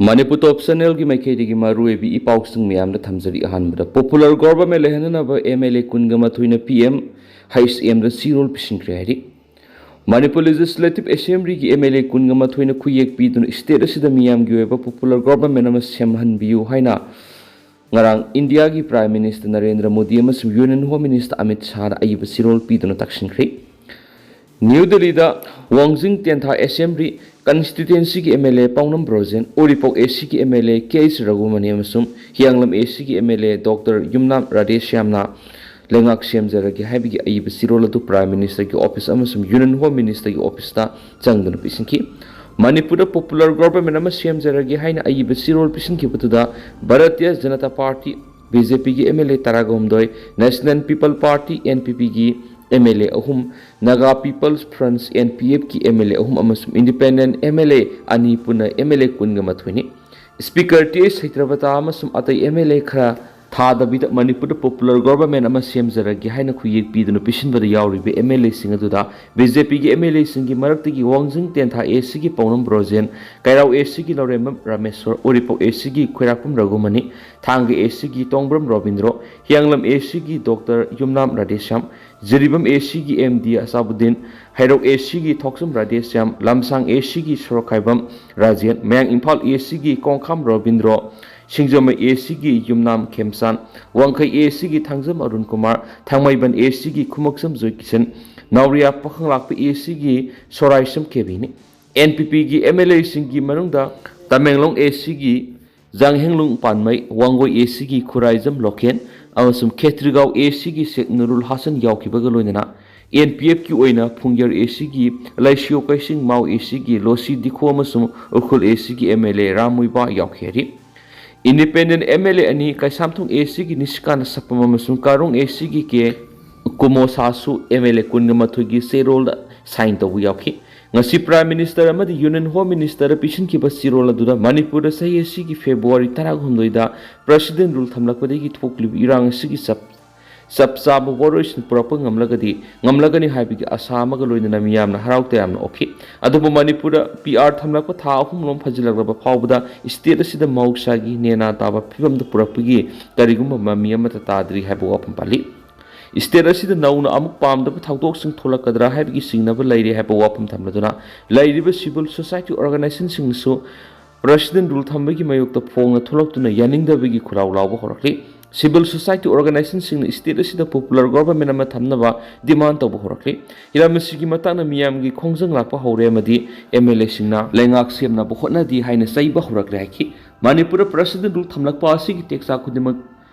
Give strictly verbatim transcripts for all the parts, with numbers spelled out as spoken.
ꯃꯅꯤꯄꯨꯔ ꯇꯣꯞ ꯆꯦꯅꯦꯜꯒꯤ ꯃꯥꯏꯀꯩꯗꯒꯤ ꯃꯔꯨꯑꯣꯏꯕ ꯏ ꯄꯥꯎꯁꯤꯡ ꯃꯌꯥꯝꯗ ꯊꯝꯖꯔꯤ꯫ ꯑꯍꯥꯟꯕꯗ, ꯄꯣꯄꯨꯂꯔ ꯒꯣꯚꯔꯟꯃꯦꯟ ꯂꯩꯍꯟꯅꯅꯕ ꯑꯦꯝ ꯑꯦꯜ ꯑꯦ ꯀꯨꯟꯒ ꯃꯥꯊꯣꯏꯅ ꯄꯤ ꯑꯦꯝ ꯍꯩꯆ ꯑꯦꯝꯗ ꯆꯦꯔꯣꯜ ꯄꯤꯁꯤꯟꯈ꯭ꯔꯦ ꯍꯥꯏꯔꯤ꯫ ꯃꯅꯤꯄꯨꯔ ꯂꯦꯖꯤꯁꯂꯦꯇꯤꯚ ꯑꯦꯁꯦꯝꯕ꯭ꯂꯤꯒꯤ ꯑꯦꯝ ꯑꯦꯜ ꯑꯦ ꯀꯨꯟꯒ ꯃꯥꯊꯣꯏꯅ ꯈꯨꯌꯦꯛ ꯄꯤꯗꯨꯅ ꯁ꯭ꯇꯦꯠ ꯑꯁꯤꯗ ꯃꯤꯌꯥꯝꯒꯤ ꯑꯣꯏꯕ ꯄꯣꯄꯨꯂꯔ ꯒꯣꯚꯔꯟꯃꯦꯟ ꯑꯃ ꯁꯦꯝꯍꯟꯕꯤꯌꯨ ꯍꯥꯏꯅ ꯉꯔꯥꯡ ꯏꯟꯗꯤꯌꯥꯒꯤ ꯄ꯭ꯔꯥꯏꯝ ꯃꯤꯅꯤꯁꯇꯔ ꯅꯔꯦꯟꯗ꯭ꯔ ꯃꯣꯗꯤ ꯑꯃꯁꯨꯡ ꯌꯨꯅꯤꯌꯟ ꯍꯣꯝ ꯃꯤꯅꯤꯁꯇꯔ ꯑꯃꯤꯠ ꯁꯥꯍꯗ ꯑꯏꯕ ꯆꯦꯔꯣꯜ ꯄꯤꯗꯨꯅ ꯇꯛꯁꯤꯟꯈ꯭ꯔꯦ꯫ ꯅ꯭ꯌꯨ ꯗꯦꯜꯂꯤꯗ ꯋꯥꯡꯖꯤꯡ ꯇꯦꯟꯊꯥ ꯑꯦꯁꯦꯝꯕ꯭ꯂꯤ ꯀꯟꯁꯇꯤꯇ꯭ꯋꯦꯟꯁꯤꯒꯤ ꯑꯦꯝ ꯑꯦꯜ ꯑꯦ ꯄꯥꯎꯅꯝ ꯕ꯭ꯔꯣꯖꯦꯟ, ꯎꯔꯤꯄꯣꯛ ꯑꯦ ꯁꯤꯒꯤ M L A K H Raghumani ꯑꯃꯁꯨꯡ ꯍꯤꯌꯥꯡꯂꯝ ꯑꯦ ꯁꯤꯒꯤ M L A doctor Yumnam ꯔꯥꯙꯦꯁ꯭ꯌꯥꯝꯅ ꯂꯩꯉꯥꯛ ꯁꯦꯝꯖꯔꯒꯦ ꯍꯥꯏꯕꯒꯤ ꯑꯏꯕ ꯆꯦꯔꯣꯜ ꯑꯗꯨ ꯄ꯭ꯔꯥꯏꯝ ꯃꯤꯅꯤꯁꯇꯔꯒꯤ ꯑꯣꯐꯤꯁ ꯑꯃꯁꯨꯡ ꯌꯨꯅꯤꯌꯟ ꯍꯣꯝ ꯃꯤꯅꯤꯁꯇꯔꯒꯤ ꯑꯣꯐꯤꯁꯇ ꯆꯪꯗꯨꯅ ꯄꯤꯁꯤꯟꯈꯤ꯫ ꯃꯅꯤꯄꯨꯔꯗ ꯄꯣꯄꯨꯂꯔ ꯒꯣꯚꯔꯟꯃꯦꯟ ꯑꯃ ꯁꯦꯝꯖꯔꯒꯦ ꯍꯥꯏꯅ ꯑꯏꯕ ꯆꯦꯔꯣꯜ ꯄꯤꯁꯤꯟꯈꯤꯕꯗꯨꯗ Bharatiya Janata party, B J ꯄꯤꯒꯤ ꯑꯦꯝ ꯑꯦꯜ ꯑꯦ ꯇꯔꯥꯒ ꯍꯨꯝꯗꯣꯏ, national people party, N P ꯄꯤꯒꯤ ꯑꯦꯝ ꯑꯦꯜ ꯑꯦ ꯑꯍꯨꯝ, Naga people's front, N P ꯑꯦꯐꯀꯤ ꯑꯦꯝ ꯑꯦꯜ ꯑꯦ ꯑꯍꯨꯝ ꯑꯃꯁꯨꯡ ꯏꯟꯗꯤꯄꯦꯟꯗꯦꯟꯠ ꯑꯦꯝ ꯑꯦꯜ ꯑꯦ ꯑꯅꯤ ꯄꯨꯟꯅ ꯑꯦꯝ ꯑꯦꯜ ꯑꯦ ꯀꯨꯟꯒ ꯃꯥꯊꯣꯏꯅꯤ꯫ ꯁ꯭ꯄꯤꯀꯔ ꯇꯤ ꯑꯩꯆ ꯁꯩꯇ꯭ꯔꯕꯇꯥ ꯑꯃꯁꯨꯡ ꯑꯇꯩ ꯑꯦꯝ ꯑꯦꯜ ꯑꯦ ꯈꯔ ꯊꯥꯗꯕꯤꯗ ꯃꯅꯤꯄꯨꯔꯗ ꯄꯣꯄꯨꯂꯔ ꯒꯣꯚꯔꯟꯃꯦꯟ ꯑꯃ ꯁꯦꯝꯖꯔꯒꯦ ꯍꯥꯏꯅ ꯈꯨꯌꯦꯛ ꯄꯤꯗꯨꯅ ꯄꯤꯁꯤꯟꯕꯗ ꯌꯥꯎꯔꯤꯕ ꯑꯦꯝ ꯑꯦꯜ ꯑꯦꯁꯤꯡ ꯑꯗꯨꯗ ꯕꯤ ꯖꯦ ꯄꯤꯒꯤ ꯑꯦꯝ ꯑꯦꯜ ꯑꯦꯁꯤꯡꯒꯤ ꯃꯔꯛꯇꯒꯤ ꯋꯥꯡꯖꯤꯡ ꯇꯦꯟꯊꯥ ꯑꯦ ꯁꯤꯒꯤ ꯄꯥꯎꯅꯝ ꯕ꯭ꯔꯣꯖꯦꯟ, ꯀꯩꯔꯥꯎ ꯑꯦ ꯁꯤꯒꯤ ꯂꯧꯔꯦꯝꯕꯝ ꯔꯥꯃꯦꯁꯣꯔ, ꯎꯔꯤꯄꯣꯛ ꯑꯦ ꯁꯤꯒꯤ ꯈꯣꯏꯔꯥꯛꯄꯝ ꯔꯘꯨꯃꯅꯤ, ꯊꯥꯡꯒ ꯑꯦ ꯁꯤꯒꯤ ꯇꯣꯡꯕ꯭ꯔꯝ ꯔꯣꯕꯤꯟꯗ꯭ꯔꯣ, ꯍꯤꯌꯥꯡꯂꯝ ꯑꯦ ꯁꯤꯒꯤ ꯗꯣꯛꯇꯔ ꯌꯨꯝꯅꯥꯝ ꯔꯥꯙꯦꯁ꯭ꯌꯥꯝ, ꯖꯤꯔꯤꯕꯥꯝ ꯑꯦ ꯁꯤꯒꯤ ꯑꯦꯝ ꯗꯤ ꯑꯁꯥꯕꯨꯗꯤꯟ, ꯍꯩꯔꯣꯛ ꯑꯦ ꯁꯤꯒꯤ ꯊꯣꯛꯆꯝ ꯔꯥꯙꯦꯁ꯭ꯌꯥꯝ, ꯂꯝꯁꯥꯡ ꯑꯦ ꯁꯤꯒꯤ ꯁꯣꯔꯣꯛꯈꯥꯏꯕꯝ ꯔꯥꯖꯦꯟ, ꯃꯌꯥꯡ ꯏꯝꯐꯥꯜ ꯑꯦ ꯁꯤꯒꯤ ꯀꯣꯡꯈꯥꯝ ꯔꯣꯕꯤꯟꯗ꯭ꯔꯣ, ꯁꯤꯡꯖꯃꯩ ꯑꯦ ꯁꯤꯒꯤ ꯌꯨꯝꯅꯥꯝ ꯈꯦꯝꯆꯥꯟ, ꯋꯥꯡꯈꯩ ꯑꯦ ꯁꯤꯒꯤ ꯊꯥꯡꯖꯝ ꯑꯔꯨꯟ ꯀꯨꯃꯥꯔ, ꯊꯥꯡꯃꯩꯕꯟ ꯑꯦ ꯁꯤꯒꯤ ꯈꯨꯃꯛꯆꯝ ꯖꯣꯏꯀꯤꯁꯟ, ꯅꯥꯎꯔꯤꯌꯥ ꯄꯥꯈꯪꯂꯥꯛꯄ ꯑꯦ ꯁꯤꯒꯤ ꯁꯣꯔꯥꯏꯁꯝ ꯀꯦꯕꯤꯅꯤ꯫ ꯑꯦꯟ ꯄꯤ ꯄꯤꯒꯤ ꯑꯦꯝ ꯑꯦꯜ ꯑꯦꯁꯤꯡꯒꯤ ꯃꯅꯨꯡꯗ ꯇꯃꯦꯡꯂꯣꯡ ꯑꯦ ꯁꯤꯒꯤ ꯖꯥꯡꯍꯦꯡꯂꯨꯡ ꯄꯥꯟꯃꯩ, ꯋꯥꯡꯒꯣꯏ ꯑꯦ ꯁꯤꯒꯤ ꯈꯨꯔꯥꯏꯖꯝ ꯂꯣꯀꯦꯟ ꯑꯃꯁꯨꯡ ꯈꯦꯇ꯭ꯔꯤꯒꯥꯎ ꯑꯦ ꯁꯤꯒꯤ ꯁꯦꯛ ꯅꯨꯔꯨꯜ ꯍꯥꯁꯟ ꯌꯥꯎꯈꯤꯕꯒ ꯂꯣꯏꯅꯅ ꯑꯦꯟ ꯄꯤ ꯑꯦꯐꯀꯤ ꯑꯣꯏꯅ ꯐꯨꯡꯌꯔ ꯑꯦ ꯁꯤꯒꯤ ꯂꯩꯁꯤꯌꯣ ꯀꯩꯁꯤꯡ, ꯃꯥꯎ ꯑꯦ ꯁꯤꯒꯤ ꯂꯣꯁꯤ ꯗꯤꯈꯣ ꯑꯃꯁꯨꯡ ꯎꯈ꯭ꯔꯨꯜ ꯑꯦ ꯁꯤꯒꯤ ꯑꯦꯝ ꯑꯦꯜ ꯑꯦ ꯔꯥꯝ ꯃꯨꯏꯕꯥ ꯌꯥꯎꯈꯤ ꯍꯥꯏꯔꯤ꯫ ꯏꯟꯗꯤꯄꯦꯟꯗꯦꯟꯠ ꯑꯦꯝ ꯑꯦꯜ ꯑꯦ ꯑꯅꯤ ꯀꯩꯁꯥꯝꯊꯣꯡ ꯑꯦ ꯁꯤꯒꯤ ꯅꯤꯁꯤꯀꯥꯟꯇ ꯁꯄꯝ ꯑꯃꯁꯨꯡ ꯀꯥꯔꯣꯡ ꯑꯦ ꯁꯤꯒꯤ ꯀꯦ ꯀꯨꯃꯣꯁꯥꯁꯨ ꯑꯦꯝ ꯑꯦꯜ ꯑꯦ ꯀꯨꯟꯒ ꯃꯥꯊꯣꯏꯒꯤ ꯆꯦꯔꯣꯜꯗ ꯁꯥꯏꯟ ꯇꯧꯕ ꯌꯥꯎꯈꯤ꯫ ꯉꯁꯤ ꯄ꯭ꯔꯥꯏꯝ ꯃꯤꯅꯤꯁꯇꯔ ꯑꯃꯗꯤ ꯌꯨꯅꯤꯌꯟ ꯍꯣꯝ ꯃꯤꯅꯤꯁꯇꯔꯗ ꯄꯤꯁꯤꯟꯈꯤꯕ ꯆꯦꯔꯣꯜ ꯑꯗꯨꯗ ꯃꯅꯤꯄꯨꯔꯗ ꯆꯍꯤ ꯑꯁꯤꯒꯤ ꯐꯦꯕ꯭ꯔꯨꯋꯥꯔꯤ ꯇꯔꯥꯍꯨꯝꯗꯣꯏꯗ ꯄ꯭ꯔꯦꯁꯤꯗꯦꯟꯠ ꯔꯨꯜ ꯊꯝꯂꯛꯄꯗꯒꯤ ꯊꯣꯛꯂꯤꯕ ꯏꯔꯥꯡ ꯑꯁꯤꯒꯤ ꯆꯞ-, ꯆꯞ ꯆꯥꯕ ꯋꯥꯔꯣꯏꯁꯤꯟ ꯄꯨꯔꯛꯄ ꯉꯝꯂꯒꯗꯤ, ꯉꯝꯂꯒꯅꯤ ꯍꯥꯏꯕꯒꯤ ꯑꯁꯥ ꯑꯃꯒ ꯂꯣꯏꯅꯅ ꯃꯤꯌꯥꯝꯅ ꯍꯔꯥꯎ ꯇꯌꯥꯝꯅ ꯑꯣꯛꯈꯤ꯫ ꯑꯗꯨꯕꯨ ꯃꯅꯤꯄꯨꯔꯗ ꯄꯤ ꯑꯥꯔ ꯊꯝꯂꯛꯄ ꯊꯥ ꯑꯍꯨꯝ ꯔꯣꯝ ꯐꯖꯤꯜꯂꯛꯂꯕ ꯐꯥꯎꯕꯗ ꯁ꯭ꯇꯦꯠ ꯑꯁꯤꯗ ꯃꯍꯧꯁꯥꯒꯤ ꯅꯦꯅꯥ ꯇꯥꯕ ꯐꯤꯕꯝꯗ ꯄꯨꯔꯛꯄꯒꯤ ꯀꯔꯤꯒꯨꯝꯕ ꯃꯃꯤ ꯑꯃꯠꯇ ꯇꯥꯗ꯭ꯔꯤ ꯍꯥꯏꯕ ꯋꯥꯐꯝ ꯄꯜꯂꯤ꯫ ꯁ꯭ꯇꯦꯠ ꯑꯁꯤꯗ ꯅꯧꯅ ꯑꯃꯨꯛ ꯄꯥꯝꯗꯕ ꯊꯧꯗꯣꯛꯁꯤꯡ ꯊꯣꯛꯂꯛꯀꯗ꯭ꯔꯥ ꯍꯥꯏꯕꯒꯤ ꯆꯤꯡꯅꯕ ꯂꯩꯔꯦ ꯍꯥꯏꯕ ꯋꯥꯐꯝ ꯊꯝꯂꯗꯨꯅ, ꯂꯩꯔꯤꯕ ꯁꯤꯚꯤꯜ ꯁꯣꯁꯥꯏꯇꯤ ꯑꯣꯔꯒꯅꯥꯏꯖꯦꯁꯟꯁꯤꯡꯅꯁꯨ ꯄ꯭ꯔꯁꯤꯗꯦꯟ ꯔꯨꯜ ꯊꯝꯕꯒꯤ ꯃꯥꯌꯣꯛꯇ ꯐꯣꯡꯅ ꯊꯣꯛꯂꯛꯇꯨꯅ ꯌꯥꯅꯤꯡꯗꯕꯒꯤ ꯈꯣꯜꯂꯥꯎ ꯂꯥꯎꯕ ꯍꯧꯔꯛꯂꯤ꯫ ꯁꯤꯚꯤꯜ ꯁꯣꯁꯥꯏꯇꯤ ꯑꯣꯔꯒꯅꯥꯏꯖꯦꯁꯟꯁꯤꯡꯅ ꯁ꯭ꯇꯦꯠ ꯑꯁꯤꯗ ꯄꯣꯄꯨꯂꯔ ꯒꯣꯚꯔꯟꯃꯦꯟꯠ ꯑꯃ ꯊꯝꯅꯕ ꯗꯤꯃꯥꯟꯗ ꯇꯧꯕ ꯍꯧꯔꯛꯂꯤ꯫ ꯍꯤꯔꯝ ꯑꯁꯤꯒꯤ ꯃꯇꯥꯡꯗ ꯃꯤꯌꯥꯝꯒꯤ ꯈꯣꯡꯖꯪ ꯂꯥꯛꯄ ꯍꯧꯔꯦ ꯑꯃꯗꯤ ꯑꯦꯝ ꯑꯦꯜ ꯑꯦꯁꯤꯡꯅ ꯂꯩꯉꯥꯛ ꯁꯦꯝꯅꯕ ꯍꯣꯠꯅꯔꯤ ꯍꯥꯏꯅ ꯆꯩꯕ ꯍꯧꯔꯛꯂꯦ ꯍꯥꯏꯈꯤ꯫ ꯃꯅꯤꯄꯨꯔꯗ ꯄ꯭ꯔꯁꯤꯗꯦꯟ ꯔꯨꯜ ꯊꯝꯂꯛꯄ ꯑꯁꯤꯒꯤ ꯇꯦꯛꯆꯥꯛ ꯈꯨꯗꯤꯡꯃꯛ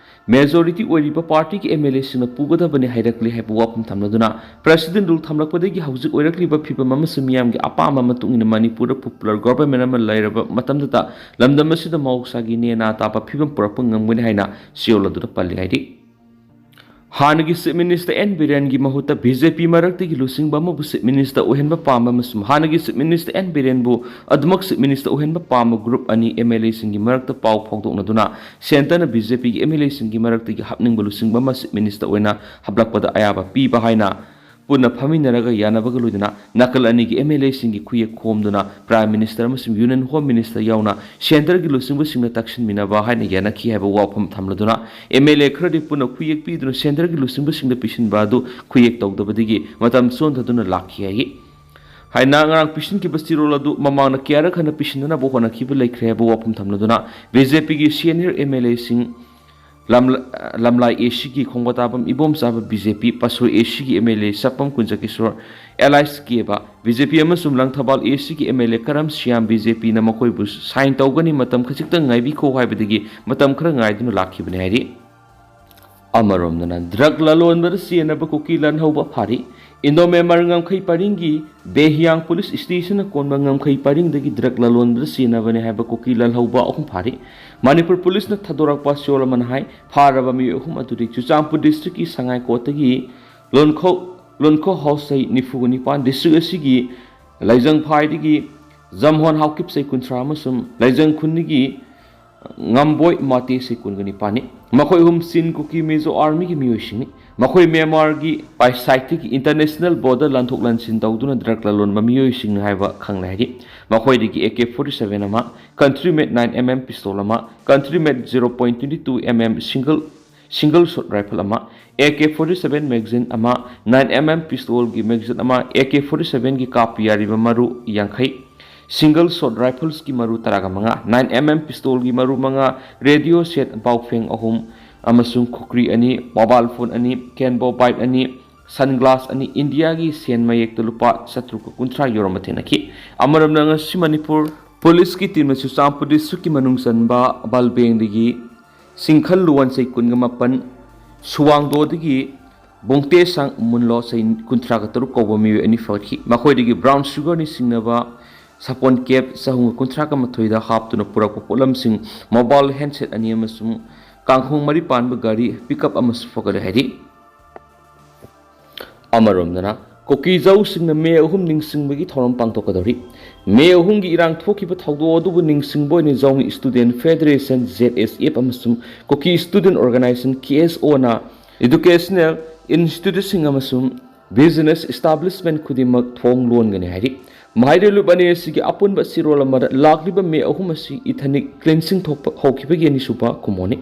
ꯃꯦꯖꯣꯔꯤꯇꯤ ꯑꯣꯏꯔꯤꯕ ꯄꯥꯔꯇꯤꯒꯤ ꯑꯦꯝ ꯑꯦꯜ ꯑꯦꯁꯤꯡꯅ ꯄꯨꯒꯗꯕꯅꯤ ꯍꯥꯏꯔꯛꯂꯤ ꯍꯥꯏꯕ ꯋꯥꯐꯝ ꯊꯝꯂꯗꯨꯅ, ꯄ꯭ꯔꯁꯤꯗꯦꯟ ꯔꯨꯜ ꯊꯝꯂꯛꯄꯗꯒꯤ ꯍꯧꯖꯤꯛ ꯑꯣꯏꯔꯛꯂꯤꯕ ꯐꯤꯕꯝ ꯑꯃꯁꯨꯡ ꯃꯤꯌꯥꯝꯒꯤ ꯑꯄꯥꯝꯕ ꯃꯇꯨꯡ ꯏꯟꯅ ꯃꯅꯤꯄꯨꯔꯗ ꯄꯣꯄꯨꯂꯔ ꯒꯣꯚꯔꯟꯃꯦꯟꯠ ꯑꯃ ꯂꯩꯔꯕ ꯃꯇꯝꯗꯇ ꯂꯝꯗꯝ ꯑꯁꯤꯗ ꯃꯍꯧꯁꯥꯒꯤ ꯅꯦꯅꯥ ꯇꯥꯕ ꯐꯤꯕꯝ ꯄꯨꯔꯛꯄ ꯉꯝꯒꯅꯤ ꯍꯥꯏꯅ ꯆꯌꯣꯜ ꯑꯗꯨꯗ ꯄꯜꯂꯤ ꯍꯥꯏꯔꯤ꯫ ꯍꯥꯟꯅꯒꯤ ꯆꯤꯐ ꯃꯤꯅꯤꯁꯇꯔ ꯑꯦꯟ ꯕꯤꯔꯦꯟꯒꯤ ꯃꯍꯨꯠꯇ ꯕꯤ ꯖꯦ ꯄꯤ ꯃꯔꯛꯇꯒꯤ ꯂꯨꯆꯤꯡꯕ ꯑꯃꯕꯨ ꯆꯤꯐ ꯃꯤꯅꯤꯁꯇꯔ ꯑꯣꯏꯍꯟꯕ ꯄꯥꯝꯕ ꯑꯃꯁꯨꯡ ꯍꯥꯟꯅꯒꯤ ꯆꯤꯐ ꯃꯤꯅꯤꯁꯇꯔ ꯑꯦꯟ ꯕꯤꯔꯦꯟꯕꯨ ꯑꯗꯨꯃꯛ ꯆꯤꯐ ꯃꯤꯅꯤꯁꯇꯔ ꯑꯣꯏꯍꯟꯕ ꯄꯥꯝꯕ ꯒ꯭ꯔꯨꯞ ꯑꯅꯤ ꯑꯦꯝ ꯑꯦꯜ ꯑꯦꯁꯤꯡꯒꯤ ꯃꯔꯛꯇ ꯄꯥꯎ ꯐꯥꯎꯗꯣꯛꯅꯗꯨꯅ ꯁꯦꯟꯇꯔꯅ ꯕꯤ ꯖꯦ ꯄꯤꯒꯤ ꯑꯦꯝ ꯑꯦꯜ ꯑꯦꯁꯤꯡꯒꯤ ꯃꯔꯛꯇꯒꯤ ꯍꯥꯞꯅꯤꯡꯕ ꯂꯨꯆꯤꯡꯕ ꯑꯃ ꯆꯤꯐ ꯃꯤꯅꯤꯁꯇꯔ ꯑꯣꯏꯅ ꯍꯥꯞꯂꯛꯄꯗ ꯑꯌꯥꯕ ꯄꯤꯕ ꯍꯥꯏꯅ ꯄꯨꯟꯅ ꯐꯝꯃꯤꯟꯅꯔꯒ ꯌꯥꯅꯕꯒ ꯂꯣꯏꯅꯅ ꯅꯥꯀꯜ ꯑꯅꯤꯒꯤ ꯑꯦꯝ ꯑꯦꯜ ꯑꯦꯁꯤꯡꯒꯤ ꯈꯨꯌꯦꯛ ꯈꯣꯝꯗꯨꯅ ꯄ꯭ꯔꯥꯏꯝ ꯃꯤꯅꯤꯁꯇꯔ ꯑꯃꯁꯨꯡ ꯌꯨꯅꯤꯌꯟ ꯍꯣꯝ ꯃꯤꯅꯤꯁꯇꯔ ꯌꯥꯎꯅ ꯁꯦꯟꯇꯔꯒꯤ ꯂꯨꯆꯤꯡꯕꯁꯤꯡꯅ ꯇꯛꯁꯤꯟꯃꯤꯟꯅꯕ ꯍꯥꯏꯅ ꯌꯥꯅꯈꯤ ꯍꯥꯏꯕ ꯋꯥꯐꯝ ꯊꯝꯂꯗꯨꯅ, ꯑꯦꯝ ꯑꯦꯜ ꯑꯦ ꯈꯔꯗꯤ ꯄꯨꯟꯅ ꯈꯨꯌꯦꯛ ꯄꯤꯗꯨꯅ ꯁꯦꯟꯇꯔꯒꯤ ꯂꯨꯆꯤꯡꯕꯁꯤꯡꯗ ꯄꯤꯁꯤꯟꯕ ꯑꯗꯨ ꯈꯨꯌꯦꯛ ꯇꯧꯗꯕꯗꯒꯤ ꯃꯇꯝ ꯆꯣꯟꯊꯗꯨꯅ ꯂꯥꯛꯈꯤ ꯍꯥꯏ꯫ ꯍꯥꯏꯅ ꯉꯔꯥꯡ ꯄꯤꯁꯤꯟꯈꯤꯕ ꯆꯦꯔꯣꯜ ꯑꯗꯨ ꯃꯃꯥꯡꯗ ꯀꯌꯥꯔꯛ ꯍꯟꯅ ꯄꯤꯁꯤꯟꯅꯅꯕ ꯍꯣꯠꯅꯈꯤꯕ ꯂꯩꯈ꯭ꯔꯦ ꯍꯥꯏꯕ ꯋꯥꯐꯝ ꯊꯝꯂꯗꯨꯅ, ꯕꯤ ꯖꯦ ꯄꯤꯒꯤ ꯁꯦꯅꯤꯌꯔ ꯑꯦꯝ ꯑꯦꯜ ꯑꯦꯁꯤꯡ ꯂꯝ-, ꯂꯝꯂꯥꯏ ꯑꯦ ꯁꯤꯒꯤ ꯈꯣꯡꯕꯣꯇꯥꯕꯝ ꯏꯕꯣꯝꯆꯥꯕ, ꯕꯤ ꯖꯦ ꯄꯤ ꯄꯥꯁꯣꯏ ꯑꯦ ꯁꯤꯒꯤ M L A Chapam Kunjakishor, Alice ꯀꯦꯕ, ꯕꯤ ꯖꯦ ꯄꯤ ꯑꯃꯁꯨꯡ ꯂꯪꯊꯕꯥꯜ ꯑꯦ ꯁꯤꯒꯤ ꯑꯦꯝ ꯑꯦꯜ ꯑꯦ ꯀꯔꯝ ꯁ꯭ꯌꯥꯝ, ꯕꯤ ꯖꯦ ꯄꯤꯅ ꯃꯈꯣꯏꯕꯨ ꯁꯥꯏꯟ ꯇꯧꯒꯅꯤ, ꯃꯇꯝ ꯈꯖꯤꯛꯇꯪ ꯉꯥꯏꯕꯤꯈꯣ ꯍꯥꯏꯕꯗꯒꯤ ꯃꯇꯝ ꯈꯔ ꯉꯥꯏꯗꯨꯅ ꯂꯥꯛꯈꯤꯕꯅꯤ ꯍꯥꯏꯔꯤ꯫ ꯑꯃꯔꯣꯝꯗꯅ ꯗ꯭ꯔꯒ ꯂꯂꯣꯟꯕꯗ ꯆꯦꯟꯅꯕ ꯀꯨꯀꯤ ꯂꯥꯜꯍꯧꯕ ꯐꯥꯔꯤ꯫ ꯏꯟꯗꯣ ꯃ꯭ꯌꯥꯟꯃꯥꯔ ꯉꯝꯈꯩ ꯄꯔꯤꯡꯒꯤ ꯕꯦꯍꯤꯌꯥꯡ ꯄꯨꯂꯤꯁ ꯁ꯭ꯇꯦꯁꯟꯅ ꯀꯣꯟꯕ ꯉꯝꯈꯩ ꯄꯔꯤꯡꯗꯒꯤ ꯗ꯭ꯔꯒ ꯂꯂꯣꯟꯕꯗ ꯆꯦꯟꯅꯕꯅꯤ ꯍꯥꯏꯕ ꯀꯨꯀꯤ ꯂꯥꯜꯍꯧꯕ ꯑꯍꯨꯝ ꯐꯥꯔꯤ꯫ ꯃꯅꯤꯄꯨꯔ ꯄꯨꯂꯤꯁꯅ ꯊꯥꯗꯣꯔꯛꯄ ꯆꯌꯣꯜ ꯑꯃꯅ ꯍꯥꯏ, ꯐꯥꯔꯕ ꯃꯤꯑꯣꯏ ꯑꯍꯨꯝ ꯑꯗꯨꯗꯤ ꯆꯨꯔꯆꯥꯟꯄꯨꯔ ꯗꯤꯁꯇ꯭ꯔꯤꯛꯀꯤ ꯁꯉꯥꯏꯀꯣꯠꯇꯒꯤ ꯂꯣꯟꯈꯣ-, ꯂꯣꯟꯈꯣ ꯍꯥꯎꯁꯩ ꯅꯤꯐꯨꯒ ꯅꯤꯄꯥꯟ, ꯗꯤꯁꯇ꯭ꯔꯤꯛ ꯑꯁꯤꯒꯤ ꯂꯩꯖꯪꯐꯥꯏꯗꯒꯤ ꯖꯝꯍꯣꯟ ꯍꯥꯎꯀꯤꯞꯁꯩ ꯀꯨꯟꯊ꯭ꯔꯥ ꯑꯃꯁꯨꯡ ꯂꯩꯖꯪ ꯈꯨꯟꯗꯒꯤ ꯉꯝꯕꯣꯏ ꯃꯥꯇꯦ ꯁꯤ ꯀꯨꯟꯒ ꯅꯤꯄꯥꯟꯅꯤ꯫ ꯃꯈꯣꯏ ꯑꯍꯨꯝ ꯆꯤꯟ ꯀꯨꯀꯤ ꯃꯤꯖꯣ ꯑꯥꯔꯃꯤꯒꯤ ꯃꯤꯑꯣꯏꯁꯤꯡꯅꯤ꯫ ꯃꯈꯣꯏ ꯃ꯭ꯌꯥꯟꯃꯥꯔꯒꯤ ꯄꯥꯏꯁꯥꯏꯠꯇꯒꯤ ꯏꯟꯇꯔꯅꯦꯁꯅꯦꯜ ꯕꯣꯔꯗꯔ ꯂꯥꯟꯊꯣꯛ ꯂꯥꯟꯁꯤꯟ ꯇꯧꯗꯨꯅ ꯗ꯭ꯔꯒ ꯂꯂꯣꯟꯕ ꯃꯤꯑꯣꯏꯁꯤꯡꯅꯤ ꯍꯥꯏꯕ ꯈꯪꯂꯦ ꯍꯥꯏꯔꯤ꯫ ꯃꯈꯣꯏꯗꯒꯤ ꯑꯦ ꯀꯦ ꯐꯣꯔꯇꯤ ꯁꯚꯦꯟ ꯑꯃ, country made nine M M pistol ꯑꯃ, country made zero point twenty two M M single single shot rifle ꯑꯃ, A K forty seven magazine ꯑꯃ, ꯅꯥꯏꯟ ꯑꯦꯝ ꯑꯦꯝ ꯄꯤꯁꯇꯣꯜꯒꯤ magazine ꯑꯃ, A K forty ꯁꯚꯦꯟꯒꯤ ꯀꯥꯞꯄ ꯌꯥꯔꯤꯕ ꯃꯔꯨ ꯌꯥꯡꯈꯩ, ꯁꯤꯡꯒꯜ ꯁꯣꯠ ꯔꯥꯏꯐꯜꯁꯀꯤ ꯃꯔꯨ ꯇꯔꯥꯒ ꯃꯉꯥ, ꯅꯥꯏꯟ ꯑꯦꯝ ꯑꯦꯝ ꯄꯤꯁꯇꯣꯜꯒꯤ ꯃꯔꯨ ꯃꯉꯥ, ꯔꯦꯗꯤꯑꯣ ꯁꯦꯠ ꯕꯥꯎꯐꯦꯡ ꯑꯍꯨꯝ ꯑꯃꯁꯨꯡ ꯈꯨꯀ꯭ꯔꯤ ꯑꯅꯤ, ꯃꯣꯕꯥꯏꯜ ꯐꯣꯟ ꯑꯅꯤ, ꯀꯦꯟꯕꯣ ꯕꯥꯏꯠ ꯑꯅꯤ, ꯁꯟꯒ꯭ꯂꯥꯁ ꯑꯅꯤ, ꯏꯟꯗꯤꯌꯥꯒꯤ ꯁꯦꯟ ꯃꯌꯦꯛꯇ ꯂꯨꯄꯥ ꯆꯥꯇ꯭ꯔꯨꯛꯀ ꯀꯨꯟꯊ꯭ꯔꯥ ꯌꯧꯔꯝꯕ ꯊꯦꯡꯅꯈꯤ꯫ ꯑꯃꯔꯣꯝꯗ, ꯉꯁꯤ ꯃꯅꯤꯄꯨꯔ ꯄꯨꯂꯤꯁꯀꯤ ꯇꯤꯝꯅ ꯆꯨꯔꯆꯥꯟꯄꯨꯔ ꯗꯤꯁꯇ꯭ꯔꯤꯛꯀꯤ ꯃꯅꯨꯡ ꯆꯟꯕ ꯕꯜꯕꯦꯡꯗꯒꯤ ꯁꯤꯡꯈꯜ ꯂꯨꯋꯥꯟꯁꯩ ꯀꯨꯟꯒ ꯃꯥꯄꯟ, ꯁꯨꯋꯥꯡꯗꯣꯗꯒꯤ ꯕꯣꯡꯇꯦꯁꯥꯡ ꯃꯨꯟꯂꯣ ꯁꯩ ꯀꯨꯟꯊ꯭ꯔꯥꯒ ꯇꯔꯨꯛ ꯀꯧꯕ ꯃꯤꯑꯣꯏ ꯑꯅꯤ ꯐꯒꯠꯈꯤ꯫ ꯃꯈꯣꯏꯗꯒꯤ ꯕ꯭ꯔꯥꯎꯟ ꯁꯨꯒꯔꯅꯤ ꯁꯤꯡꯅꯕ ꯁꯥꯄꯣꯟ ꯀꯦꯞ ꯆꯍꯨꯝꯒ ꯀꯨꯟꯊ꯭ꯔꯥꯒ ꯃꯥꯊꯣꯏꯗ ꯍꯥꯞꯇꯨꯅ ꯄꯨꯔꯛꯄ ꯄꯣꯠꯂꯝꯁꯤꯡ, ꯃꯣꯕꯥꯏꯜ ꯍꯦꯟꯁꯦꯠ ꯑꯅꯤ ꯑꯃꯁꯨꯡ ꯀꯥꯡꯈꯣꯡ ꯃꯔꯤ ꯄꯥꯟꯕ ꯒꯥꯔꯤ ꯄꯤꯛꯑꯞ ꯑꯃꯁꯨ ꯐꯒꯠꯂꯦ ꯍꯥꯏꯔꯤ꯫ ꯑꯃꯔꯣꯝꯗꯅ, ꯀꯨꯀꯤꯖꯧꯁꯤꯡꯅ ꯃꯦ ꯑꯍꯨꯝ ꯅꯤꯡꯁꯤꯡꯕꯒꯤ ꯊꯧꯔꯝ ꯄꯥꯡꯊꯣꯛꯀꯗꯧꯔꯤ꯫ ꯃꯦ ꯑꯍꯨꯝꯒꯤ ꯏꯔꯥꯡ ꯊꯣꯛꯈꯤꯕ ꯊꯧꯗꯣꯛ ꯑꯗꯨꯕꯨ ꯅꯤꯡꯁꯤꯡꯕ ꯑꯣꯏꯅ ꯖꯧꯃꯤ ꯁ꯭ꯇꯨꯗꯦꯟꯠ ꯐꯦꯗꯔꯦꯁꯟ, ꯖꯦꯗ ꯑꯦꯁ ꯑꯦꯐ, ꯑꯃꯁꯨꯡ ꯀꯨꯀꯤ ꯁ꯭ꯇꯨꯗꯦꯟꯠ ꯑꯣꯔꯒꯅꯥꯏꯖꯦꯁꯟ, ꯀꯦ ꯑꯦꯁ ꯑꯣꯅ ꯏꯗꯨꯀꯦꯁꯅꯦꯜ ꯏꯟꯁꯇꯤꯇ꯭ꯌꯨꯠꯁꯤꯡ ꯑꯃꯁꯨꯡ ꯕꯤꯖꯤꯅꯦꯁ ꯏꯁꯇꯥꯕ꯭ꯂꯤꯁꯃꯦꯟꯠ ꯈꯨꯗꯤꯡꯃꯛ ꯊꯣꯡ ꯂꯣꯟꯒꯅꯤ ꯍꯥꯏꯔꯤ꯫ ꯃꯍꯩꯔꯣꯏ ꯂꯨꯞ ꯑꯅꯤ ꯑꯁꯤꯒꯤ ꯑꯄꯨꯟꯕ ꯁꯤꯔꯣꯜ ꯑꯃꯗ ꯂꯥꯛꯂꯤꯕ ꯃꯦ ꯑꯍꯨꯝ ꯑꯁꯤ ꯏꯊꯅꯤꯛ ꯀ꯭ꯂꯤꯟꯁꯤꯡ ꯊꯣꯛꯄ ꯍꯧꯈꯤꯕꯒꯤ ꯑꯅꯤꯁꯨꯕ ꯀꯨꯝꯑꯣꯟꯅꯤ꯫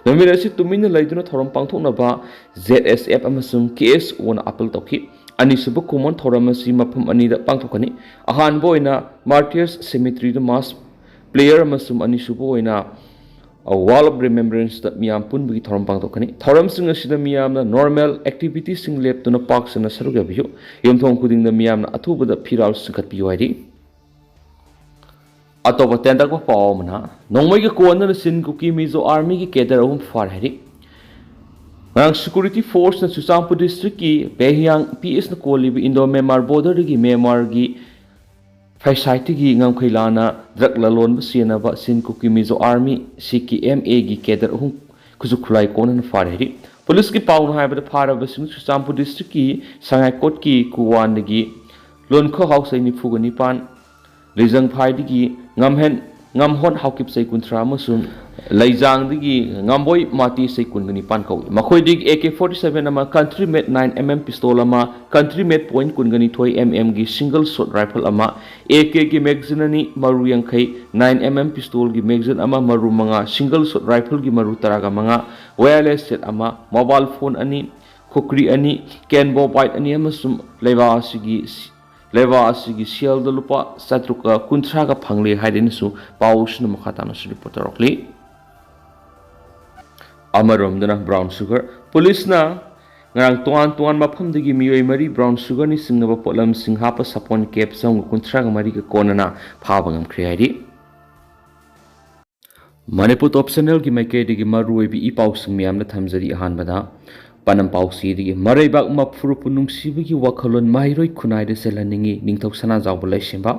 ꯅꯨꯃꯤꯠ ꯑꯁꯤ ꯇꯨꯃꯤꯟꯅ ꯂꯩꯗꯨꯅ ꯊꯧꯔꯝ ꯄꯥꯡꯊꯣꯛꯅꯕ ꯖꯦꯗ ꯑꯦꯁ ꯑꯦꯐ ꯑꯃꯁꯨꯡ ꯀꯦ ꯑꯦꯁ ꯑꯣꯅ ꯑꯥꯄꯤꯜ ꯇꯧꯈꯤ꯫ ꯑꯅꯤꯁꯨꯕ ꯀꯨꯝꯑꯣꯟ ꯊꯧꯔꯝ ꯑꯁꯤ ꯃꯐꯝ ꯑꯅꯤꯗ ꯄꯥꯡꯊꯣꯛꯀꯅꯤ꯫ ꯑꯍꯥꯟꯕ ꯑꯣꯏꯅ ꯃꯥꯔꯇꯤꯌꯔꯁ ꯁꯦꯃꯤꯇ꯭ꯔꯤꯗ ꯃꯥꯁ ꯄ꯭ꯔꯦꯌꯔ ꯑꯃꯁꯨꯡ ꯑꯅꯤꯁꯨꯕ ꯑꯣꯏꯅ ꯋꯥꯜ ꯑꯣꯐ ꯔꯤꯃꯦꯝꯕ꯭ꯔꯦꯟꯁꯇ ꯃꯤꯌꯥꯝ ꯄꯨꯟꯕꯒꯤ ꯊꯧꯔꯝ ꯄꯥꯡꯊꯣꯛꯀꯅꯤ꯫ ꯊꯧꯔꯝꯁꯤꯡ ꯑꯁꯤꯗ ꯃꯤꯌꯥꯝꯅ ꯅꯣꯔꯃꯦꯜ ꯑꯦꯛꯇꯤꯚꯤꯇꯤꯁꯤꯡ ꯂꯦꯞꯇꯨꯅ ꯄꯥꯛ ꯁꯟꯅ ꯁꯔꯨꯛ ꯌꯥꯕꯤꯌꯨ꯫ ꯌꯨꯝꯊꯣꯡ ꯈꯨꯗꯤꯡꯗ ꯃꯤꯌꯥꯝꯅ ꯑꯊꯨꯕꯗ ꯐꯤꯔꯥꯜ ꯆꯤꯡꯈꯠꯄꯤꯌꯨ ꯍꯥꯏꯔꯤ꯫ ꯑꯇꯣꯞꯄ ꯇꯦꯟꯇꯛꯄ ꯄꯥꯎ ꯑꯃꯅ, ꯅꯣꯡꯃꯩꯒ ꯀꯣꯟꯗꯨꯅ ꯆꯤꯟ ꯀꯨꯀꯤ ꯃꯤꯖꯣ ꯑꯥꯔꯃꯤꯒꯤ ꯀꯦꯗꯔ ꯑꯍꯨꯝ ꯐꯥꯔꯦ ꯍꯥꯏꯔꯤ꯫ ꯉꯔꯥꯡ ꯁꯦꯀ꯭ꯌꯨꯔꯤꯇꯤ ꯐꯣꯔꯁꯅ ꯆꯨꯔꯆꯥꯟꯄꯨꯔ ꯗꯤꯁꯇ꯭ꯔꯤꯛꯀꯤ ꯕꯦꯍꯤꯌꯥꯡ ꯄꯤ ꯑꯦꯁꯅ ꯀꯣꯜꯂꯤꯕ ꯏꯟꯗꯣ ꯃ꯭ꯌꯥꯟꯃꯥꯔ ꯕꯣꯔꯗꯔꯗꯒꯤ ꯃ꯭ꯌꯥꯟꯃꯥꯔꯒꯤ ꯐꯩꯁꯥꯏꯠꯇꯒꯤ ꯉꯝꯈꯩ ꯂꯥꯟꯅ ꯗ꯭ꯔꯒ ꯂꯂꯣꯟꯕ ꯆꯦꯟꯅꯕ ꯆꯤꯟ ꯀꯨꯀꯤ ꯃꯤꯖꯣ ꯑꯥꯔꯃꯤ, ꯁꯤ ꯀꯦ ꯑꯦꯝ ꯑꯦꯒꯤ ꯀꯦꯗꯔ ꯑꯍꯨꯝ ꯈꯨꯠꯁꯨ ꯈꯨꯠꯂꯥꯏ ꯀꯣꯟꯅꯅ ꯐꯥꯔꯦ ꯍꯥꯏꯔꯤ꯫ ꯄꯨꯂꯤꯁꯀꯤ ꯄꯥꯎꯅ ꯍꯥꯏꯕꯗ, ꯐꯥꯔꯕꯁꯤꯡ ꯆꯨꯔꯆꯥꯟꯄꯨꯔ ꯗꯤꯁꯇ꯭ꯔꯤꯛꯀꯤ ꯁꯉꯥꯏꯀꯣꯠꯀꯤ ꯀꯨꯋꯥꯟꯗꯒꯤ ꯂꯣꯟꯈꯣ ꯍꯥꯎꯁꯩ ꯅꯤꯐꯨꯒ ꯅꯤꯄꯥꯟ, ꯂꯤꯖꯪꯐꯥꯏꯗꯒꯤ ꯉꯝꯍꯦꯟ ꯉꯝꯍꯣꯠ ꯍꯥꯎꯀꯤꯞ ꯆꯩ ꯀꯨꯟꯊ꯭ꯔꯥ ꯑꯃꯁꯨꯡ ꯂꯩꯖꯥꯡꯗꯒꯤ ꯉꯝꯕꯣꯏ ꯃꯥꯇꯤ ꯆꯩ ꯀꯨꯟꯒ ꯅꯤꯄꯥꯟ ꯀꯧꯏ꯫ ꯃꯈꯣꯏꯗꯒꯤ ꯑꯦ ꯀꯦ ꯐꯣꯔꯇꯤ ꯁꯚꯦꯟ ꯑꯃ, country made nine M M pistol ꯑꯃ, ꯀꯟꯇ꯭ꯔꯤ ꯃꯦꯠ ꯄꯣꯏꯟ ꯀꯨꯟꯒ ꯅꯤꯊꯣꯏ ꯑꯦꯝ ꯑꯦꯝꯒꯤ ꯁꯤꯡꯒꯜ ꯁꯣꯠ ꯔꯥꯏꯐꯜ ꯑꯃ, ꯑꯦ ꯀꯦꯒꯤ ꯃꯦꯒꯥꯖꯤꯟ ꯑꯅꯤ, ꯃꯔꯨ ꯌꯥꯡꯈꯩ, ꯅꯥꯏꯟ ꯑꯦꯝ ꯑꯦꯝ ꯄꯤꯁꯇꯣꯜꯒꯤ ꯃꯦꯒꯥꯖꯤꯟ ꯑꯃ, ꯃꯔꯨ ꯃꯉꯥ, ꯁꯤꯡꯒꯜ ꯁꯣꯠ ꯔꯥꯏꯐꯜꯒꯤ ꯃꯔꯨ ꯇꯔꯥꯒ ꯃꯉꯥ, ꯋꯥꯌꯔꯂꯦꯁ ꯁꯦꯠ ꯑꯃ, ꯃꯣꯕꯥꯏꯜ ꯐꯣꯟ ꯑꯅꯤ, ꯈꯨꯀ꯭ꯔꯤ ꯑꯅꯤ, ꯀꯦꯟꯕꯣ ꯕꯥꯏꯠ ꯑꯅꯤ ꯑꯃꯁꯨꯡ ꯂꯩꯕꯥꯛ ꯑꯁꯤꯒꯤ ꯂꯩꯕꯥꯛ ꯑꯁꯤꯒꯤ ꯁꯦꯜꯗ ꯂꯨꯄꯥ ꯆꯥꯇ꯭ꯔꯨꯛꯀ ꯀꯨꯟꯊ꯭ꯔꯥꯒ ꯐꯪꯂꯦ ꯍꯥꯏꯗꯨꯅꯁꯨ ꯄꯥꯎꯁꯤꯅ ꯃꯈꯥ ꯇꯥꯅꯁꯨ ꯔꯤꯄꯣꯔꯠ ꯇꯧꯔꯛꯂꯤ꯫ ꯑꯃꯔꯣꯝꯗꯅ ꯕ꯭ꯔꯥꯎꯟ ꯁꯨꯒꯔ ꯄꯨꯂꯤꯁꯅ ꯉꯔꯥꯡ ꯇꯣꯉꯥꯟ ꯇꯣꯉꯥꯟꯕ ꯃꯐꯝꯗꯒꯤ ꯃꯤꯑꯣꯏ ꯃꯔꯤ ꯕ꯭ꯔꯥꯎꯟ ꯁꯨꯒꯔꯅ ꯆꯤꯡꯅꯕ ꯄꯣꯠꯂꯝꯁꯤꯡ ꯍꯥꯞꯄ ꯁꯥꯄꯣꯟ ꯀꯦꯞ ꯆꯍꯨꯝꯒ ꯀꯨꯟꯊ꯭ꯔꯥꯒ ꯃꯔꯤꯒ ꯀꯣꯟꯅꯅ ꯐꯥꯕ ꯉꯝꯈ꯭ꯔꯦ ꯍꯥꯏꯔꯤ꯫ ꯃꯅꯤꯄꯨꯔ ꯇꯣꯞ ꯆꯦꯅꯦꯜꯒꯤ ꯃꯥꯏꯀꯩꯗꯒꯤ ꯃꯔꯨꯑꯣꯏꯕ ꯏ ꯄꯥꯎꯁꯤꯡ ꯃꯌꯥꯝꯗ ꯊꯝꯖꯔꯤ꯫ ꯑꯍꯥꯟꯕꯗ ꯄꯅꯝ ꯄꯥꯎꯆꯦꯗꯒꯤ, ꯃꯔꯩꯕꯥꯛ ꯃꯐꯨꯔꯨꯞꯄꯨ ꯅꯨꯡꯁꯤꯕꯒꯤ ꯋꯥꯈꯜꯂꯣꯟ ꯃꯍꯩꯔꯣꯏ ꯈꯨꯟꯅꯥꯏꯗ ꯆꯦꯜꯍꯟꯅꯤꯡꯏ, ꯅꯤꯡꯊꯧ ꯁꯅꯥꯖꯥꯎꯕ ꯂꯩꯁꯦꯝꯕ꯫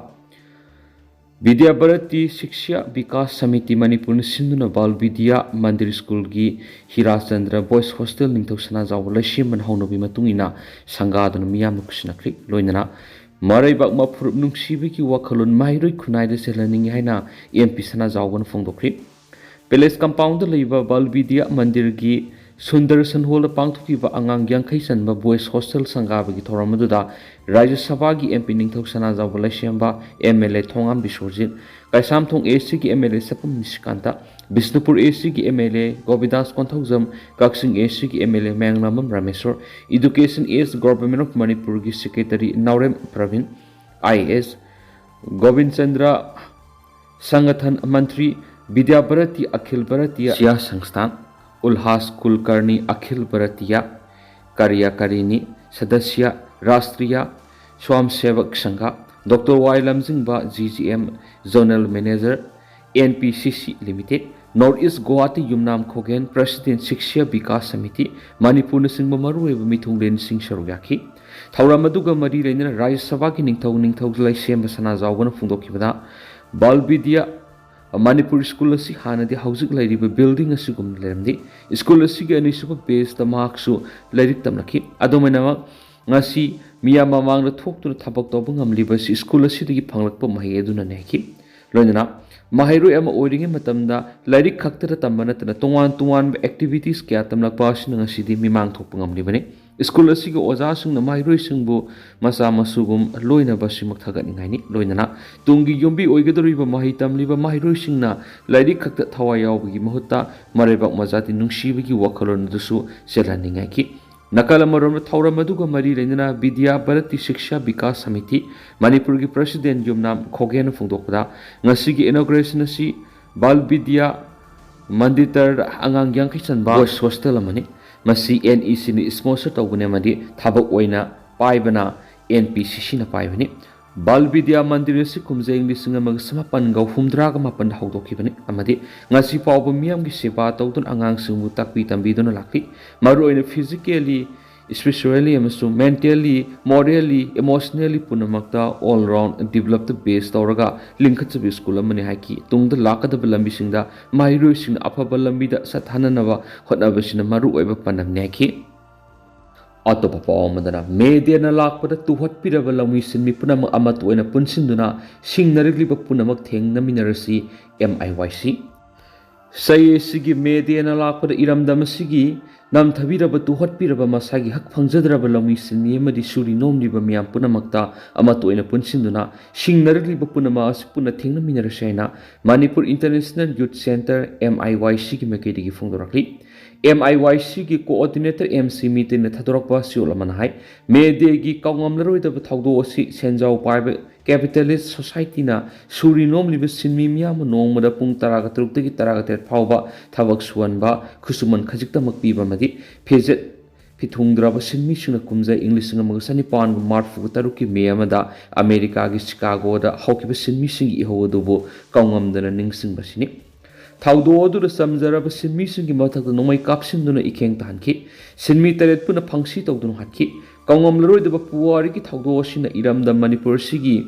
ꯕꯤꯗ꯭ꯌꯥ ꯚꯥꯔꯇꯤ ꯁꯤꯛꯁ꯭ꯌꯥ ꯕꯤꯀꯥꯁ ꯁꯃꯤꯇꯤ ꯃꯅꯤꯄꯨꯔꯅ ꯁꯤꯟꯗꯨꯅ ꯕꯥꯜ ꯕꯤꯗ꯭ꯌꯥ ꯃꯟꯗꯤꯔ ꯁ꯭ꯀꯨꯜꯒꯤ ꯍꯤꯔꯥꯆꯟꯗ꯭ꯔ ꯕꯣꯏꯁ ꯍꯣꯁꯇꯦꯜ ꯅꯤꯡꯊꯧ ꯁꯅꯥꯖꯥꯎꯕ ꯂꯩꯁꯦꯝꯕꯅ ꯍꯧꯅꯕꯤ ꯃꯇꯨꯡ ꯏꯟꯅ ꯁꯪꯒꯥꯗꯨꯅ ꯃꯤꯌꯥꯝꯅ ꯈꯨꯠꯁꯤꯟꯅꯈ꯭ꯔꯤ꯫ ꯂꯣꯏꯅꯅ ꯃꯔꯩꯕꯥꯛ ꯃꯐꯨꯔꯨꯞ ꯅꯨꯡꯁꯤꯕꯒꯤ ꯋꯥꯈꯜꯂꯣꯟ ꯃꯍꯩꯔꯣꯏ ꯈꯨꯟꯅꯥꯏꯗ ꯆꯦꯜꯍꯟꯅꯤꯡꯏ ꯍꯥꯏꯅ ꯑꯦꯝ ꯄꯤ ꯁꯅꯥꯖꯥꯎꯕꯅ ꯐꯣꯡꯗꯣꯛꯈ꯭ꯔꯤ꯫ ꯄꯦꯂꯦꯁ ꯀꯝꯄꯥꯎꯟꯗ ꯂꯩꯕ ꯕꯥꯜ ꯕꯤꯗ꯭ꯌꯥ ꯃꯟꯗꯤꯔꯒꯤ ꯁꯨꯟꯗꯔꯁꯟ ꯍꯣꯜꯗ ꯄꯥꯡꯊꯣꯛꯈꯤꯕ ꯑꯉꯥꯡ ꯌꯥꯡꯈꯩ ꯆꯟꯕ ꯕꯣꯏꯁ ꯍꯣꯁꯇꯦꯜ ꯁꯪꯒꯥꯕꯒꯤ ꯊꯧꯔꯝ ꯑꯗꯨꯗ ꯔꯥꯖ꯭ꯌ ꯁꯚꯥꯒꯤ M P Ningthou Sanajaoba Leishemba, M L A Thongam Biswajit, Keishamthong A ꯁꯤꯒꯤ M L A Sapam Nishikant, Bishnupur A ꯁꯤꯒꯤ M L A Govindas Konthoujam, Kakching A ꯁꯤꯒꯤ M L A Mayanglambam Rameshwor, education S government of ꯃꯅꯤꯄꯨꯔꯒꯤ secretary Naorem Prabin, I A S, Gobin Chandra, ꯁꯪꯒꯊꯟ ꯃꯟꯇ꯭ꯔꯤ, ꯕꯤꯗ꯭ꯌꯥ ꯚꯥꯔꯇꯤ ꯑꯈꯤꯜ ꯚꯥꯔꯇꯤꯌ ꯁꯤꯌꯥ ꯁꯪꯁꯊꯥꯟ, ꯎꯜꯍꯥꯁ ꯀꯨꯜꯀꯔꯅꯤ ꯑꯈꯤꯜ ꯚꯥꯔꯇꯤꯌ ꯀꯥꯔꯌꯀꯥꯔꯤꯅꯤ ꯁꯗꯁ꯭ꯌ, ꯔꯥꯁꯇ꯭ꯔꯤꯌ ꯁ꯭ꯋꯥꯝ ꯁꯦꯚꯛ ꯁꯪꯘ, ꯗꯣꯛꯇꯔ ꯋꯥꯏ ꯂꯝꯖꯤꯡꯕ, G G M zonal manager, N P ꯁꯤ ꯁꯤ ꯂꯤꯃꯤꯇꯦꯗ, ꯅꯣꯔꯠ ꯏꯁ ꯒꯨꯋꯥꯍꯥꯇꯤ ꯌꯨꯝꯅꯥꯝ ꯈꯣꯒꯦꯟ, ꯄ꯭ꯔꯁꯤꯗꯦꯟꯠ ꯁꯤꯛꯁ꯭ꯌꯥ ꯕꯤꯀꯥꯁ ꯁꯃꯤꯇꯤ, ꯃꯅꯤꯄꯨꯔꯅꯆꯤꯡꯕ ꯃꯔꯨꯑꯣꯏꯕ ꯃꯤꯊꯨꯡꯂꯦꯟꯁꯤꯡ ꯁꯔꯨꯛ ꯌꯥꯈꯤ꯫ ꯊꯧꯔꯝ ꯑꯗꯨꯒ ꯃꯔꯤ ꯂꯩꯅꯅ ꯔꯥꯖ꯭ꯌ ꯁꯚꯥꯒꯤ ꯅꯤꯡꯊꯧ ꯅꯤꯡꯊꯧ ꯂꯩꯁꯦꯝꯕ ꯁꯅꯥꯖꯥꯎꯕꯅ ꯐꯣꯡꯗꯣꯛꯈꯤꯕꯗ, ꯕꯥꯜ ꯕꯤꯗ꯭ꯌꯥ ꯃꯅꯤꯄꯨꯔ ꯁ꯭ꯀꯨꯜ ꯑꯁꯤ ꯍꯥꯟꯅꯗꯤ ꯍꯧꯖꯤꯛ ꯂꯩꯔꯤꯕ ꯕꯤꯜꯗꯤꯡ ꯑꯁꯤꯒꯨꯝꯅ ꯂꯩꯔꯝꯗꯦ꯫ ꯁ꯭ꯀꯨꯜ ꯑꯁꯤꯒꯤ ꯑꯅꯤꯁꯨꯕ ꯕꯦꯁꯇ ꯃꯍꯥꯛꯁꯨ ꯂꯥꯏꯔꯤꯛ ꯇꯝꯂꯛꯈꯤ꯫ ꯑꯗꯨꯝ ꯑꯣꯏꯅꯃꯛ, ꯉꯁꯤ ꯃꯤꯌꯥꯝ ꯃꯃꯥꯡꯗ ꯊꯣꯛꯇꯨꯅ ꯊꯕꯛ ꯇꯧꯕ ꯉꯝꯂꯤꯕ ꯑꯁꯤ ꯁ꯭ꯀꯨꯜ ꯑꯁꯤꯗꯒꯤ ꯐꯪꯂꯛꯄ ꯃꯍꯩ ꯑꯗꯨꯅꯅꯤ ꯍꯥꯏꯈꯤ꯫ ꯂꯣꯏꯅꯅ ꯃꯍꯩꯔꯣꯏ ꯑꯃ ꯑꯣꯏꯔꯤꯉꯩ ꯃꯇꯝꯗ ꯂꯥꯏꯔꯤꯛ ꯈꯛꯇꯗ ꯇꯝꯕ ꯅꯠꯇꯅ ꯇꯣꯉꯥꯟ ꯇꯣꯉꯥꯟꯕ activities ꯀꯌꯥ ꯇꯝꯂꯛꯄ ꯑꯁꯤꯅ ꯉꯁꯤꯗꯤ ꯃꯤꯃꯥꯡ ꯊꯣꯛꯄ ꯉꯝꯂꯤꯕꯅꯤ꯫ ꯁ꯭ꯀꯨꯜ ꯑꯁꯤꯒꯤ ꯑꯣꯖꯥꯁꯤꯡꯅ ꯃꯍꯩꯔꯣꯏꯁꯤꯡꯕꯨ ꯃꯆꯥ ꯃꯁꯨꯒꯨꯝ ꯂꯣꯏꯅꯕꯁꯤꯃꯛ ꯊꯥꯒꯠꯅꯤꯡꯉꯥꯏꯅꯤ꯫ ꯂꯣꯏꯅꯅ ꯇꯨꯡꯒꯤ ꯌꯨꯝꯕꯤ ꯑꯣꯏꯒꯗꯧꯔꯤꯕ ꯃꯍꯩ ꯇꯝꯂꯤꯕ ꯃꯍꯩꯔꯣꯏꯁꯤꯡꯅ ꯂꯥꯏꯔꯤꯛ ꯈꯛꯇ ꯊꯋꯥꯏ ꯌꯥꯎꯕꯒꯤ ꯃꯍꯨꯠꯇ ꯃꯔꯩꯕꯥꯛ ꯃꯖꯥꯇꯤ ꯅꯨꯡꯁꯤꯕꯒꯤ ꯋꯥꯈꯜꯂꯣꯟ ꯑꯗꯨꯁꯨ ꯆꯦꯜꯍꯟꯅꯤꯡꯉꯥꯏꯈꯤ꯫ ꯅꯥꯀꯜ ꯑꯃꯔꯣꯝꯗ ꯊꯧꯔꯝ ꯑꯗꯨꯒ ꯃꯔꯤ ꯂꯩꯅꯅ ꯕꯤꯗ꯭ꯌꯥ ꯚꯥꯔꯇꯤ ꯁꯤꯛꯁꯥ ꯕꯤꯀꯥꯁ ꯁꯃꯤꯇꯤ, ꯃꯅꯤꯄꯨꯔꯒꯤ president ꯌꯨꯝꯅꯥꯝ ꯈꯣꯒꯦꯟꯅ ꯐꯣꯡꯗꯣꯛꯄꯗ, ꯉꯁꯤꯒꯤ inauguration ꯑꯁꯤ ꯕꯥꯜ ꯕꯤꯗ꯭ꯌꯥ ꯃꯟꯗꯤꯇꯔꯗ ꯑꯉꯥꯡ ꯌꯥꯡꯈꯩ ꯆꯟꯕ boys hostel ꯑꯃꯅꯤ꯫ ꯃꯁꯤ NECꯅ sponsor ꯇꯧꯕꯅꯤ ꯑꯃꯗꯤ ꯊꯕꯛ ꯑꯣꯏꯅ ꯄꯥꯏꯕꯅ NPCCꯅ ꯄꯥꯏꯕꯅꯤ꯫ ꯕꯥꯜ ꯕꯤꯗ꯭ꯌꯥ ꯃꯟꯗꯤꯔ ꯑꯁꯤ ꯀꯨꯝꯖꯥ ꯏꯪ ꯂꯤꯁꯤꯡ ꯑꯃꯒ ꯆꯃꯥꯄꯟꯒ ꯍꯨꯝꯗ꯭ꯔꯥꯒ ꯃꯥꯄꯟꯗ ꯍꯧꯗꯣꯛꯈꯤꯕꯅꯤ ꯑꯃꯗꯤ ꯉꯁꯤ ꯐꯥꯎꯕ ꯃꯤꯌꯥꯝꯒꯤ ꯁꯦꯕꯥ ꯇꯧꯗꯨꯅ ꯑꯉꯥꯡꯁꯤꯡꯕꯨ ꯇꯥꯛꯄꯤ ꯇꯝꯕꯤꯗꯨꯅ ꯂꯥꯛꯂꯤ꯫ ꯃꯔꯨꯑꯣꯏꯅ physically, spiritually ꯑꯃꯁꯨꯡ mentally, morally, emotionally ꯄꯨꯝꯅꯃꯛꯇ all round developꯇ base ꯇꯧꯔꯒ ꯂꯤꯡꯈꯠꯆꯕ ꯁ꯭ꯀꯨꯜ ꯑꯃꯅꯤ ꯍꯥꯏꯈꯤ꯫ ꯇꯨꯡꯗ ꯂꯥꯛꯀꯗꯕ ꯂꯝꯕꯤꯁꯤꯡꯗ ꯃꯍꯩꯔꯣꯏꯁꯤꯡꯅ ꯑꯐꯕ ꯂꯝꯕꯤꯗ ꯆꯠꯊꯅꯅꯕ ꯍꯣꯠꯅꯕꯁꯤꯅ ꯃꯔꯨꯑꯣꯏꯕ ꯄꯥꯟꯗꯝꯅꯤ ꯍꯥꯏꯈꯤ꯫ ꯑꯇꯣꯞꯄ ꯄꯥꯎ ꯑꯃꯗꯅ, ꯃꯦ ꯗꯦꯅ ꯂꯥꯛꯄꯗ ꯇꯨꯍꯠꯄꯤꯔꯕ ꯂꯧꯃꯤ ꯁꯤꯟꯃꯤ ꯄꯨꯝꯅꯃꯛ ꯑꯃꯠꯇ ꯑꯣꯏꯅ ꯄꯨꯟꯁꯤꯟꯗꯨꯅ ꯁꯤꯡꯅꯔꯛꯂꯤꯕ ꯄꯨꯝꯅꯃꯛ ꯊꯦꯡꯅꯃꯤꯟꯅꯔꯁꯤ, MIYC꯫ ꯆꯍꯤ ꯑꯁꯤꯒꯤ ꯃꯦ ꯗꯦꯅ ꯂꯥꯛꯄꯗ ꯏꯔꯝꯗꯝ ꯑꯁꯤꯒꯤ ꯅꯝꯊꯕꯤꯔꯕ, ꯇꯨꯍꯠꯄꯤꯔꯕ, ꯃꯁꯥꯒꯤ ꯍꯛ ꯐꯪꯖꯗ꯭ꯔꯕ ꯂꯧꯃꯤ ꯁꯤꯟꯃꯤ ꯑꯃꯗꯤ ꯁꯨꯔꯤ ꯅꯣꯝꯂꯤꯕ ꯃꯤꯌꯥꯝ ꯄꯨꯝꯅꯃꯛꯇ ꯑꯃꯠꯇ ꯑꯣꯏꯅ ꯄꯨꯟꯁꯤꯟꯗꯨꯅ ꯁꯤꯡꯅꯔꯛꯂꯤꯕ ꯄꯨꯝꯅꯃꯛ ꯑꯁꯤ ꯄꯨꯟꯅ ꯊꯦꯡꯅꯃꯤꯟꯅꯔꯁꯤ ꯍꯥꯏꯅ ꯃꯅꯤꯄꯨꯔ International Youth Centre, MIYCꯒꯤ ꯃꯥꯏꯀꯩꯗꯒꯤ ꯐꯣꯡꯗꯣꯔꯛꯂꯤ꯫ MIYCꯒꯤ coordinator M C ꯃꯤꯇꯩꯅ ꯊꯥꯗꯣꯔꯛꯄ ꯆꯦꯔꯣꯜ ꯑꯃꯅ ꯍꯥꯏ, ꯃꯦ ꯗꯦꯒꯤ ꯀꯥꯎꯉꯝꯂꯔꯣꯏꯗꯕ ꯊꯧꯗꯣꯛ ꯑꯁꯤ ꯁꯦꯟꯖꯥꯎ ꯄꯥꯏꯕ capitalist societyꯅ ꯁꯨꯔꯤ ꯅꯣꯝꯂꯤꯕ ꯁꯤꯟꯃꯤ ꯃꯤꯌꯥꯝꯕꯨ ꯅꯣꯡꯃꯗ ꯄꯨꯡ ꯇꯔꯥꯒ ꯇꯔꯨꯛꯇꯒꯤ ꯇꯔꯥꯒ ꯇꯔꯦꯠ ꯐꯥꯎꯕ ꯊꯕꯛ ꯁꯨꯍꯟꯕ, ꯈꯨꯠꯁꯨꯃꯟ ꯈꯖꯤꯛꯇꯃꯛ ꯄꯤꯕ ꯑꯃꯗꯤ ꯐꯤꯖꯦꯠ ꯐꯤꯊꯨꯡꯗ꯭ꯔꯕ ꯁꯤꯟꯃꯤꯁꯤꯡꯅ ꯀꯨꯝꯖꯥ ꯏꯪ ꯂꯤꯁꯤꯡ ꯑꯃꯒ ꯆꯅꯤꯄꯥꯟꯒ ꯃꯔꯤꯐꯨ ꯇꯔꯨꯛꯀꯤ ꯃꯦ ꯑꯃꯗ ꯑꯃꯦꯔꯤꯀꯥꯒꯤ ꯆꯤꯀꯥꯒꯣꯗ ꯍꯧꯈꯤꯕ ꯁꯤꯟꯃꯤꯁꯤꯡꯒꯤ ꯏꯍꯧ ꯑꯗꯨꯕꯨ ꯀꯥꯎꯉꯝꯗꯅ ꯅꯤꯡꯁꯤꯡꯕꯁꯤꯅꯤ꯫ ꯊꯧꯗꯣꯛ ꯑꯗꯨꯗ ꯆꯝꯖꯔꯕ ꯁꯤꯟꯃꯤꯁꯤꯡꯒꯤ ꯃꯊꯛꯇ ꯅꯣꯡꯃꯩ ꯀꯥꯞꯁꯤꯟꯗꯨꯅ ꯏꯈꯦꯡ ꯇꯥꯍꯟꯈꯤ꯫ ꯁꯤꯟꯃꯤ ꯇꯔꯦꯠ ꯄꯨꯟꯅ ꯐꯪꯁꯤ ꯇꯧꯗꯨꯅ ꯍꯥꯠꯈꯤ꯫ ꯀꯥꯎꯉꯝꯂꯔꯣꯏꯗꯕ ꯄꯨꯋꯥꯔꯤꯒꯤ ꯊꯧꯗꯣꯛ ꯑꯁꯤꯅ ꯏꯔꯝꯗꯝ ꯃꯅꯤꯄꯨꯔ ꯑꯁꯤꯒꯤ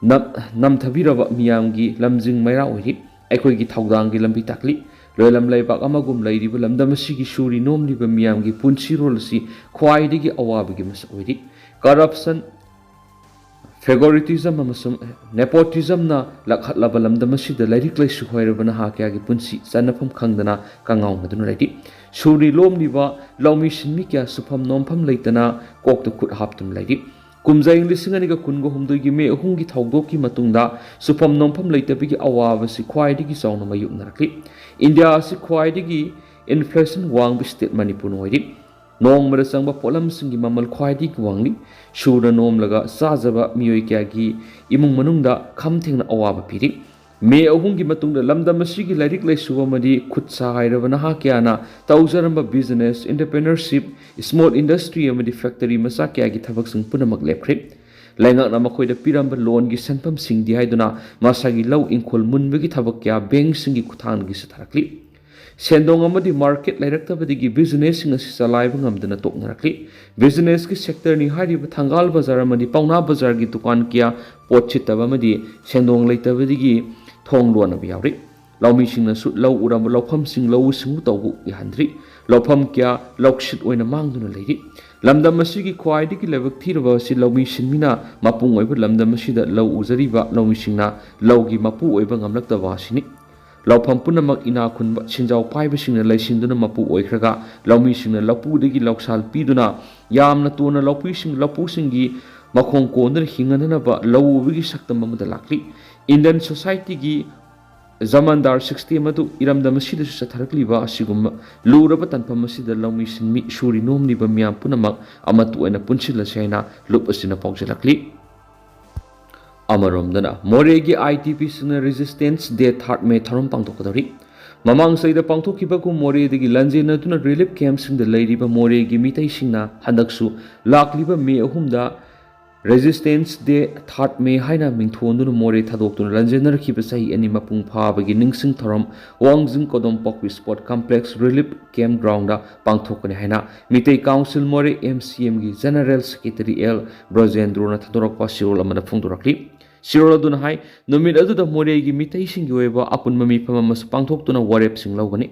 ꯅꯝ-, ꯅꯝꯊꯕꯤꯔꯕ ꯃꯤꯌꯥꯝꯒꯤ ꯂꯝꯖꯤꯡ ꯃꯩꯔꯥ ꯑꯣꯏꯔꯤ꯫ ꯑꯩꯈꯣꯏꯒꯤ ꯊꯧꯗꯥꯡꯒꯤ ꯂꯝꯕꯤ ꯇꯥꯛꯂꯤ꯫ ꯂꯣꯏꯂꯝ ꯂꯩꯕꯥꯛ ꯑꯃꯒꯨꯝ ꯂꯩꯔꯤꯕ ꯂꯝꯗꯝ ꯑꯁꯤꯒꯤ ꯁꯨꯔꯤ ꯅꯣꯝꯂꯤꯕ ꯃꯤꯌꯥꯝꯒꯤ ꯄꯨꯟꯁꯤꯔꯣꯜ ꯑꯁꯤ ꯈ꯭ꯋꯥꯏꯗꯒꯤ ꯑꯋꯥꯕꯒꯤ ꯃꯁꯛ ꯑꯣꯏꯔꯤ꯫ Corruption, Favoritism ꯑꯃꯁꯨꯡ nepotismꯅ ꯂꯥꯛꯍꯠꯂꯕ ꯂꯝꯗꯝ ꯑꯁꯤꯗ ꯂꯥꯏꯔꯤꯛ ꯂꯥꯏꯁꯨ ꯍꯩꯔꯕ ꯅꯍꯥ ꯀꯌꯥꯒꯤ ꯄꯨꯟꯁꯤ ꯆꯠꯅꯐꯝ ꯈꯪꯗꯅ ꯀꯪꯉꯥꯎꯅꯗꯨꯅ ꯂꯩꯔꯤ꯫ ꯁꯨꯔꯤ ꯂꯣꯝꯂꯤꯕ ꯂꯧꯃꯤ ꯁꯤꯟꯃꯤ ꯀꯌꯥ ꯁꯨꯐꯝ ꯅꯣꯝꯐꯝ ꯂꯩꯇꯅ ꯀꯣꯛꯇ ꯈꯨꯠ ꯍꯥꯞꯇꯨꯅ ꯂꯩꯔꯤ꯫ ꯀꯨꯝꯖꯥ ꯏꯪ ꯂꯤꯁꯤꯡ ꯑꯅꯤꯒ ꯀꯨꯟꯒ ꯍꯨꯝꯗꯣꯏꯒꯤ ꯃꯦ ꯑꯍꯨꯝꯒꯤ ꯊꯧꯗꯣꯛꯀꯤ ꯃꯇꯨꯡꯗ ꯁꯨꯐꯝ ꯅꯣꯝꯐꯝ ꯂꯩꯇꯕꯒꯤ ꯑꯋꯥꯕꯁꯤ ꯈ꯭ꯋꯥꯏꯗꯒꯤ ꯆꯥꯎꯅ ꯃꯥꯌꯣꯛꯅꯔꯛꯂꯤ꯫ ꯏꯟꯗꯤꯌꯥ ꯑꯁꯤ ꯈ꯭ꯋꯥꯏꯗꯒꯤ inflation ꯋꯥꯡꯕ state ꯃꯅꯤꯄꯨꯔꯅ ꯑꯣꯏꯔꯤ꯫ ꯅꯣꯡꯃꯗ ꯆꯪꯕ ꯄꯣꯠꯂꯝꯁꯤꯡꯒꯤ ꯃꯃꯜ ꯈ꯭ꯋꯥꯏꯗꯒꯤ ꯋꯥꯡꯂꯤ꯫ ꯁꯨꯔ ꯅꯣꯝꯂꯒ ꯆꯥꯖꯕ ꯃꯤꯑꯣꯏ ꯀꯌꯥꯒꯤ ꯏꯃꯨꯡ ꯃꯅꯨꯡꯗ ꯈꯝ ꯊꯦꯡꯅ ꯑꯋꯥꯕ ꯄꯤꯔꯤ꯫ ꯃꯦ ꯑꯍꯨꯝꯒꯤ ꯃꯇꯨꯡꯗ ꯂꯝꯗꯝ ꯑꯁꯤꯒꯤ ꯂꯥꯏꯔꯤꯛ ꯂꯥꯏꯁꯨ ꯑꯃꯗꯤ ꯈꯨꯠ ꯁꯥ ꯍꯩꯔꯕ ꯅꯍꯥ ꯀꯌꯥꯅ ꯇꯧꯖꯔꯝꯕ business, entrepreneurship, small industry ꯑꯃꯗꯤ factory ꯃꯆꯥ ꯀꯌꯥꯒꯤ ꯊꯕꯛꯁꯤꯡ ꯄꯨꯝꯅꯃꯛ ꯂꯦꯞꯈ꯭ꯔꯦ꯫ ꯂꯩꯉꯥꯛꯅ ꯃꯈꯣꯏꯗ ꯄꯤꯔꯝꯕ loanꯒꯤ ꯁꯦꯟꯐꯝꯁꯤꯡꯗꯤ ꯍꯥꯏꯗꯨꯅ ꯃꯁꯥꯒꯤ ꯂꯧ ꯏꯪꯈꯣꯜ ꯃꯨꯟꯕꯒꯤ ꯊꯕꯛ ꯀꯌꯥ bankꯁꯤꯡꯒꯤ ꯈꯨꯠꯊꯥꯡꯗꯒꯤ ꯆꯠꯊꯔꯛꯂꯤ꯫ ꯁꯦꯟꯗꯣꯡ ꯑꯃꯗꯤ market ꯂꯩꯔꯛꯇꯕꯗꯒꯤ businessꯁꯤꯡ ꯑꯁꯤ ꯆꯂꯥꯏꯕ ꯉꯝꯗꯅ ꯇꯣꯛꯅꯔꯛꯂꯤ꯫ Businessꯀꯤ sectorꯅꯤ ꯍꯥꯏꯔꯤꯕ ꯊꯪꯒꯥꯜ ꯕꯖꯥꯔ ꯑꯃꯗꯤ ꯄꯥꯎꯅꯥ ꯕꯖꯥꯔꯒꯤ ꯗꯨꯀꯥꯟ ꯀꯌꯥ ꯄꯣꯠ ꯁꯤꯠꯇꯕ ꯑꯃꯗꯤ ꯁꯦꯟꯗꯣꯡ ꯂꯩꯇꯕꯗꯒꯤ ꯊꯣꯡ ꯂꯣꯟꯅꯕ ꯌꯥꯎꯔꯤ꯫ ꯂꯧꯃꯤꯁꯤꯡꯅꯁꯨ ꯂꯧ ꯎꯔꯝꯕ ꯂꯧꯐꯝꯁꯤꯡ ꯂꯧꯎ ꯁꯤꯡꯎ ꯇꯧꯕ ꯌꯥꯍꯟꯗ꯭ꯔꯤ꯫ ꯂꯧꯐꯝ ꯀꯌꯥ ꯂꯧꯁꯤꯠ ꯑꯣꯏꯅ ꯃꯥꯡꯗꯨꯅ ꯂꯩꯔꯤ꯫ ꯂꯝꯗꯝ ꯑꯁꯤꯒꯤ ꯈ꯭ꯋꯥꯏꯗꯒꯤ ꯂꯥꯏꯕꯛ ꯊꯤꯔꯕ ꯑꯁꯤ ꯂꯧꯃꯤ ꯁꯤꯟꯃꯤꯅ ꯃꯄꯨꯡ ꯑꯣꯏꯕ ꯂꯝꯗꯝ ꯑꯁꯤꯗ ꯂꯧ ꯎꯖꯔꯤꯕ ꯂꯧꯃꯤꯁꯤꯡꯅ ꯂꯧꯒꯤ ꯃꯄꯨ ꯑꯣꯏꯕ ꯉꯝꯂꯛꯇꯕ ꯑꯁꯤꯅꯤ꯫ ꯂꯧꯐꯝ ꯄꯨꯝꯅꯃꯛ ꯏꯅꯥꯛ ꯈꯨꯟꯕ ꯁꯦꯟꯖꯥꯎ ꯄꯥꯏꯕꯁꯤꯡꯅ ꯂꯩꯁꯤꯟꯗꯨꯅ ꯃꯄꯨ ꯑꯣꯏꯈ꯭ꯔꯒ ꯂꯧꯃꯤꯁꯤꯡꯅ ꯂꯧꯄꯨꯗꯒꯤ ꯂꯧꯁꯥꯜ ꯄꯤꯗꯨꯅ ꯌꯥꯝꯅ ꯇꯣꯟꯅ ꯂꯧꯄꯨꯁꯤꯡ, ꯂꯧꯄꯨꯁꯤꯡꯒꯤ ꯃꯈꯣꯡ ꯀꯣꯟꯗꯨꯅ ꯍꯤꯡꯅꯅꯕ ꯂꯧ ꯎꯕꯒꯤ ꯁꯛꯇꯝ ꯑꯃꯗ ꯂꯥꯛꯂꯤ꯫ Indian societyꯒꯤ ꯖꯃꯥꯟꯗꯥꯔ system ꯑꯗꯨ ꯏꯔꯝꯗꯝ ꯑꯁꯤꯗꯁꯨ ꯆꯠꯊꯔꯛꯂꯤꯕ ꯑꯁꯤꯒꯨꯝꯕ ꯂꯨꯔꯕ ꯇꯥꯟꯐꯝ ꯑꯁꯤꯗ ꯂꯧꯃꯤ ꯁꯤꯟꯃꯤ ꯁꯨꯔꯤ ꯅꯣꯝꯂꯤꯕ ꯃꯤꯌꯥꯝ ꯄꯨꯝꯅꯃꯛ ꯑꯃꯠꯇ ꯑꯣꯏꯅ ꯄꯨꯟꯁꯤꯜꯂꯁꯤ ꯍꯥꯏꯅ ꯂꯨꯞ ꯑꯁꯤꯅ ꯄꯥꯎꯖꯦꯜꯂꯛꯂꯤ꯫ ꯑꯃꯔꯣꯝꯗꯅ ꯃꯣꯔꯦꯒꯤ ITPꯁꯤꯡꯅ Resistance Day third May ꯊꯧꯔꯝ ꯄꯥꯡꯊꯣꯛꯀꯗꯧꯔꯤ꯫ ꯃꯃꯥꯡ ꯆꯍꯤꯗ ꯄꯥꯡꯊꯣꯛꯈꯤꯕꯒꯨꯝ ꯃꯣꯔꯦꯗꯒꯤ ꯂꯥꯟꯖꯦꯟꯅꯗꯨꯅ relief campꯁꯤꯡꯗ ꯂꯩꯔꯤꯕ ꯃꯣꯔꯦꯒꯤ ꯃꯤꯇꯩꯁꯤꯡꯅ ꯍꯟꯗꯛꯁꯨ ꯂꯥꯛꯂꯤꯕ ꯃꯦ ꯑꯍꯨꯝꯗ Resistance Day third May ꯍꯥꯏꯅ ꯃꯤꯡꯊꯣꯟꯗꯨꯅ ꯃꯣꯔꯦ ꯊꯥꯗꯣꯛꯇꯨꯅ ꯂꯥꯟꯖꯦꯟꯅꯔꯛꯈꯤꯕ ꯆꯍꯤ ꯑꯅꯤ ꯃꯄꯨꯡ ꯐꯥꯕꯒꯤ ꯅꯤꯡꯁꯤꯡ ꯊꯧꯔꯝ ꯋꯥꯡꯖꯤꯡ ꯀꯣꯗꯣꯝꯄꯣꯛꯄꯤ Sport Complex Relief Camp Groundꯗ ꯄꯥꯡꯊꯣꯛꯀꯅꯤ ꯍꯥꯏꯅ ꯃꯤꯇꯩ Council ꯃꯣꯔꯦ MCMꯒꯤ General Secretary ꯑꯦꯜ ꯕ꯭ꯔꯖꯦꯟꯗ꯭ꯔꯣꯅ ꯊꯥꯗꯣꯔꯛꯄ ꯆꯦꯔꯣꯜ ꯑꯃꯗ ꯐꯣꯡꯗꯣꯔꯛꯂꯤ꯫ ꯁꯤꯔꯣꯜ ꯑꯗꯨꯅ ꯍꯥꯏ, ꯅꯨꯃꯤꯠ ꯑꯗꯨꯗ ꯃꯣꯔꯦꯒꯤ ꯃꯤꯇꯩꯁꯤꯡꯒꯤ ꯑꯣꯏꯕ ꯑꯄꯨꯟꯕ ꯃꯤꯐꯝ ꯑꯃꯁꯨ ꯄꯥꯡꯊꯣꯛꯇꯨꯅ ꯋꯥꯔꯦꯞꯁꯤꯡ ꯂꯧꯒꯅꯤ꯫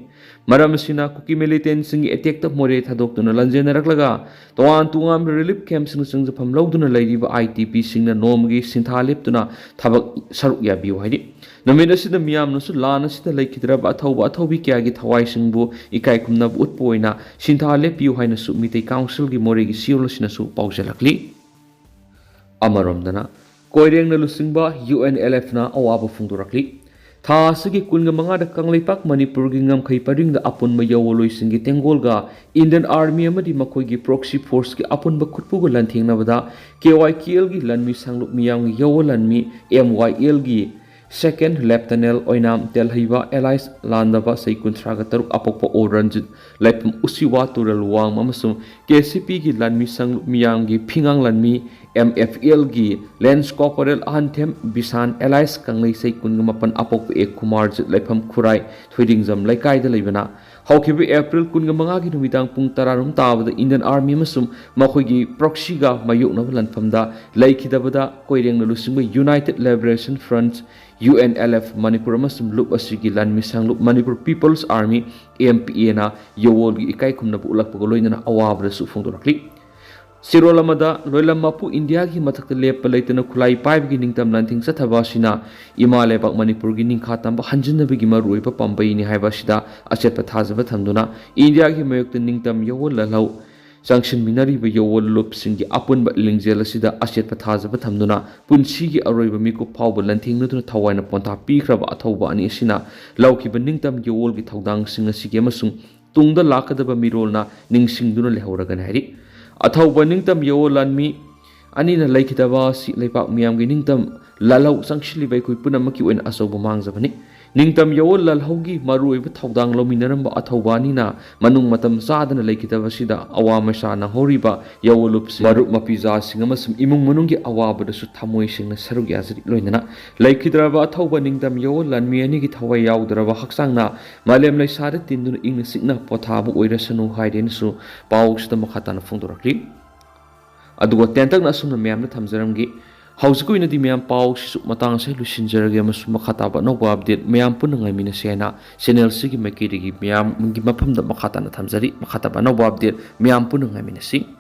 ꯃꯔꯝ ꯑꯁꯤꯅ ꯀꯨꯀꯤ ꯃꯤꯂꯤꯇꯦꯟꯁꯤꯡꯒꯤ ꯑꯦꯇꯦꯛꯇ ꯃꯣꯔꯦ ꯊꯥꯗꯣꯛꯇꯨꯅ ꯂꯥꯟꯖꯦꯟꯅꯔꯛꯂꯒ ꯇꯣꯉꯥꯟ ꯇꯣꯉꯥꯟꯕ ꯔꯤꯂꯤꯐ ꯀꯦꯝꯞꯁꯤꯡꯗ ꯆꯪꯖꯐꯝ ꯂꯧꯗꯨꯅ ꯂꯩꯔꯤꯕ ꯑꯥꯏ ꯇꯤ ꯄꯤꯁꯤꯡꯅ ꯅꯣꯡꯃꯒꯤ ꯁꯤꯟꯊꯥ ꯂꯦꯞꯇꯨꯅ ꯊꯕꯛ ꯁꯔꯨꯛ ꯌꯥꯕꯤꯌꯨ ꯍꯥꯏꯔꯤ꯫ ꯅꯨꯃꯤꯠ ꯑꯁꯤꯗ ꯃꯤꯌꯥꯝꯅꯁꯨ ꯂꯥꯟ ꯑꯁꯤꯗ ꯂꯩꯈꯤꯗ꯭ꯔꯕ ꯑꯊꯧꯕ ꯑꯊꯧꯕꯤ ꯀꯌꯥꯒꯤ ꯊꯋꯥꯏꯁꯤꯡꯕꯨ ꯏꯀꯥꯏ ꯈꯨꯝꯅꯕ ꯎꯠꯄ ꯑꯣꯏꯅ ꯁꯤꯟꯊꯥ ꯂꯦꯞꯄꯤꯌꯨ ꯍꯥꯏꯅꯁꯨ ꯃꯤꯇꯩ ꯀꯥꯎꯟꯁꯤꯜꯒꯤ ꯃꯣꯔꯦꯒꯤ ꯁꯤꯌꯣꯜ ꯑꯁꯤꯅꯁꯨ ꯄꯥꯎꯖꯦꯜꯂꯛꯂꯤ꯫ ꯑꯃꯔꯣꯝꯗꯅ, ꯀꯣꯏꯔꯦꯡꯅ ꯂꯨꯆꯤꯡꯕ ꯌꯨ ꯑꯦꯟ ꯑꯦꯜ ꯑꯦꯐꯅ ꯑꯋꯥꯕ ꯐꯣꯡꯗꯣꯔꯛꯂꯤ꯫ ꯊꯥ ꯑꯁꯤꯒꯤ ꯀꯨꯟꯒ ꯃꯉꯥꯗ ꯀꯪꯂꯩꯄꯥꯛ ꯃꯅꯤꯄꯨꯔꯒꯤ ꯉꯝꯈꯩ ꯄꯔꯤꯡꯗ ꯑꯄꯨꯟꯕ ꯌꯧꯋꯂꯣꯏꯁꯤꯡꯒꯤ ꯇꯦꯡꯒꯣꯜꯒ ꯏꯟꯗꯤꯌꯟ ꯑꯥꯔꯃꯤ ꯑꯃꯗꯤ ꯃꯈꯣꯏꯒꯤ ꯄ꯭ꯔꯣꯛꯁꯤ ꯐꯣꯔꯁꯀꯤ ꯑꯄꯨꯟꯕ ꯈꯨꯠꯄꯨꯒ ꯂꯥꯟꯊꯦꯡꯅꯕꯗ ꯀꯦ ꯋꯥꯏ ꯀꯦ ꯑꯦꯜꯒꯤ ꯂꯥꯟꯃꯤ ꯁꯥꯡꯂꯨꯞ ꯃꯤꯌꯥꯝꯒꯤ ꯌꯧꯋ ꯂꯥꯟꯃꯤ ꯑꯦꯝ ꯋꯥꯏ ꯑꯦꯜꯒꯤ ꯁꯦꯀꯦꯟ ꯂꯦꯞꯇꯅꯦꯜ ꯑꯣꯏꯅꯥꯝ ꯇꯦꯜꯍꯩꯕ ꯑꯦꯂꯥꯏꯁ ꯂꯥꯟꯗꯕ ꯆꯍꯤ ꯀꯨꯟꯊ꯭ꯔꯥꯒ ꯇꯔꯨꯛ ꯑꯄꯣꯛꯄ ꯑꯣ ꯔꯟꯖꯤꯠ ꯂꯩꯐꯝ ꯎꯁꯤꯋꯥ ꯇꯨꯔꯦꯜ ꯋꯥꯡꯃ ꯑꯃꯁꯨꯡ ꯀꯦ ꯁꯤ ꯄꯤꯒꯤ ꯂꯥꯟꯃꯤ ꯁꯥꯡꯂꯨꯞ ꯃꯤꯌꯥꯝꯒꯤ ꯐꯤꯉꯥꯡ ꯂꯥꯟꯃꯤ ꯑꯦꯝ ꯑꯦꯐ ꯑꯦꯜꯒꯤ ꯂꯦꯟꯁ ꯀꯣꯔꯄꯣꯔꯦꯜ ꯑꯍꯟꯊꯦꯝ ꯕꯤꯁꯥꯟ ꯑꯦꯂꯥꯏꯁ ꯀꯪꯂꯩ ꯆꯍꯤ ꯀꯨꯟꯒ ꯃꯥꯄꯟ ꯑꯄꯣꯛꯄ ꯑꯦ ꯀꯨꯃꯥꯔꯖꯤꯠ ꯂꯩꯐꯝ ꯈꯨꯔꯥꯏ ꯊꯣꯏꯗꯤꯡꯖꯝ ꯂꯩꯀꯥꯏꯗ ꯂꯩꯕꯅ ꯍꯧꯈꯤꯕ ꯑꯦꯄ꯭ꯔꯤꯜ ꯀꯨꯟꯒ ꯃꯉꯥꯒꯤ ꯅꯨꯃꯤꯗꯥꯡ ꯄꯨꯡ ꯇꯔꯥꯔꯣꯝ ꯇꯥꯕꯗ ꯏꯟꯗꯤꯌꯟ ꯑꯥꯔꯃꯤ ꯑꯃꯁꯨꯡ ꯃꯈꯣꯏꯒꯤ ꯄ꯭ꯔꯣꯛꯁꯤꯒ ꯃꯥꯌꯣꯛꯅꯕ ꯂꯥꯟꯐꯝꯗ ꯂꯩꯈꯤꯗꯕꯗ ꯀꯣꯏꯔꯦꯡꯅ ꯂꯨꯆꯤꯡꯕ united liberation front, U N L F, Manipur ꯑꯃꯁꯨꯡ ꯂꯨꯞ ꯑꯁꯤꯒꯤ ꯂꯥꯟꯃꯤ ꯁꯥꯡꯂꯨꯞ Manipur people's army, M P ꯑꯦꯅ ꯌꯧꯋꯣꯜꯒꯤ ꯏꯀꯥꯏ ꯈꯨꯝꯅꯕ ꯎꯠꯂꯛꯄꯒ ꯂꯣꯏꯅꯅ ꯑꯋꯥꯕꯗꯁꯨ ꯐꯣꯡꯗꯣꯔꯛꯂꯤ꯫ ꯁꯤꯔꯣꯜ ꯑꯃꯗ, ꯂꯣꯏꯂꯝ ꯃꯄꯨ ꯏꯟꯗꯤꯌꯥꯒꯤ ꯃꯊꯛꯇ ꯂꯦꯞꯄ ꯂꯩꯇꯅ ꯈꯨꯠꯂꯥꯏ ꯄꯥꯏꯕꯒꯤ ꯅꯤꯡꯇꯝ ꯂꯥꯟꯊꯦꯡ ꯆꯠꯊꯕ ꯑꯁꯤꯅ ꯏꯃꯥ ꯂꯩꯕꯥꯛ ꯃꯅꯤꯄꯨꯔꯒꯤ ꯅꯤꯡꯈꯥ ꯇꯝꯕ ꯍꯟꯖꯤꯟꯅꯕꯒꯤ ꯃꯔꯨꯑꯣꯏꯕ ꯄꯥꯝꯕꯩꯅꯤ ꯍꯥꯏꯕ ꯑꯁꯤꯗ ꯑꯆꯦꯠꯄ ꯊꯥꯖꯕ ꯊꯝꯗꯨꯅ ꯏꯟꯗꯤꯌꯥꯒꯤ ꯃꯥꯌꯣꯛꯇ ꯅꯤꯡꯇꯝ ꯌꯧꯋꯣꯜ ꯂꯥꯜꯍꯧ ꯆꯪꯁꯤꯟꯃꯤꯟꯅꯔꯤꯕ ꯌꯧꯋꯣꯜ ꯂꯨꯞꯁꯤꯡꯒꯤ ꯑꯄꯨꯟꯕ ꯂꯤꯡꯖꯦꯜ ꯑꯁꯤꯗ ꯑꯆꯦꯠꯄ ꯊꯥꯖꯕ ꯊꯝꯗꯨꯅ ꯄꯨꯟꯁꯤꯒꯤ ꯑꯔꯣꯏꯕ ꯃꯤꯀꯨꯞ ꯐꯥꯎꯕ ꯂꯥꯟꯊꯦꯡꯅꯗꯨꯅ ꯊꯋꯥꯏꯅ ꯄꯣꯟꯊꯥ ꯄꯤꯈ꯭ꯔꯕ ꯑꯊꯧꯕ ꯑꯅꯤ ꯑꯁꯤꯅ ꯂꯧꯈꯤꯕ ꯅꯤꯡꯇꯝ ꯌꯧꯋꯣꯜꯒꯤ ꯊꯧꯗꯥꯡꯁꯤꯡ ꯑꯁꯤꯒꯤ ꯑꯃꯁꯨꯡ ꯇꯨꯡꯗ ꯂꯥꯛꯀꯗꯕ ꯃꯤꯔꯣꯜꯅ ꯅꯤꯡꯁꯤꯡꯗꯨꯅ ꯂꯩꯍꯧꯔꯒꯅꯤ ꯍꯥꯏꯔꯤ꯫ ꯑꯊꯧꯕ ꯅꯤꯡꯇꯝ ꯌꯧꯋꯣꯜ ꯂꯥꯟꯃꯤ ꯑꯅꯤꯅ ꯂꯩꯈꯤꯗꯕ ꯑꯁꯤ ꯂꯩꯄꯥꯛ ꯃꯤꯌꯥꯝꯒꯤ ꯅꯤꯡꯇꯝ ꯂꯥꯜꯍꯧ ꯆꯪꯁꯤꯜꯂꯤꯕ ꯑꯩꯈꯣꯏ ꯄꯨꯝꯅꯃꯛꯀꯤ ꯑꯣꯏꯅ ꯑꯆꯧꯕ ꯃꯥꯡꯖꯕꯅꯤ꯫ ꯅꯤꯡꯇꯝ ꯌꯧꯋꯣꯜ ꯂꯥꯜꯍꯧꯒꯤ ꯃꯔꯨꯑꯣꯏꯕ ꯊꯧꯗꯥꯡ ꯂꯧꯃꯤꯟꯅꯔꯝꯕ ꯑꯊꯧꯕ ꯑꯅꯤꯅ ꯃꯅꯨꯡ ꯃꯇꯝ ꯆꯥꯗꯅ ꯂꯩꯈꯤꯗꯕ ꯑꯁꯤꯗ ꯑꯋꯥ ꯃꯩꯁꯥ ꯅꯪꯍꯧꯔꯤꯕ ꯌꯧꯋꯣꯜ ꯂꯨꯞꯁꯤꯡ, ꯃꯔꯨꯞ ꯃꯄꯤꯖꯥꯁꯤꯡ ꯑꯃꯁꯨꯡ ꯏꯃꯨꯡ ꯃꯅꯨꯡꯒꯤ ꯑꯋꯥꯕꯗꯁꯨ ꯊꯃꯣꯏ ꯁꯦꯡꯅ ꯁꯔꯨꯛ ꯌꯥꯖꯔꯤ꯫ ꯂꯣꯏꯅꯅ ꯂꯩꯈꯤꯗ꯭ꯔꯕ ꯑꯊꯧꯕ ꯅꯤꯡꯇꯝ ꯌꯧꯋꯣꯜ ꯂꯥꯟꯃꯤ ꯑꯅꯤꯒꯤ ꯊꯋꯥꯏ ꯌꯥꯎꯗ꯭ꯔꯕ ꯍꯛꯆꯥꯡꯅ ꯃꯥꯂꯦꯝ ꯂꯩꯁꯥꯗ ꯇꯤꯟꯗꯨꯅ ꯏꯪꯅ ꯆꯤꯛꯅ ꯄꯣꯊꯥꯕ ꯑꯣꯏꯔꯁꯅꯨ ꯍꯥꯏꯔꯦꯅꯁꯨ ꯄꯥꯎꯁꯤꯗ ꯃꯈꯥ ꯇꯥꯅ ꯐꯣꯡꯗꯣꯔꯛꯂꯤ꯫ ꯑꯗꯨꯒ ꯇꯦꯟꯇꯛꯅ ꯑꯁꯨꯝꯅ ꯃꯌꯥꯝꯗ ꯊꯝꯖꯔꯝꯒꯦ꯫ ꯍꯧꯖꯤꯛꯀꯤ ꯑꯣꯏꯅꯗꯤ ꯃꯌꯥꯝ ꯄꯥꯎꯁꯤꯁꯨ ꯃꯇꯥꯡ ꯑꯁꯤꯗ ꯂꯣꯏꯁꯤꯟꯖꯔꯒꯦ, ꯑꯃꯁꯨꯡ ꯃꯈꯥ ꯇꯥꯕ ꯑꯅꯧꯕ update ꯃꯌꯥꯝ ꯄꯨꯟꯅ ꯉꯥꯏꯃꯤꯟꯅꯁꯦ ꯍꯥꯏꯅ channel ꯑꯁꯤꯒꯤ ꯃꯥꯏꯀꯩꯗꯒꯤ ꯃꯌꯥꯝꯒꯤ ꯃꯐꯝꯗ ꯃꯈꯥ ꯇꯥꯅ ꯊꯝꯖꯔꯤ꯫ ꯃꯈꯥ ꯇꯥꯕ ꯑꯅꯧꯕ update ꯃꯌꯥꯝ ꯄꯨꯟꯅ ꯉꯥꯏꯃꯤꯟꯅꯁꯤ꯫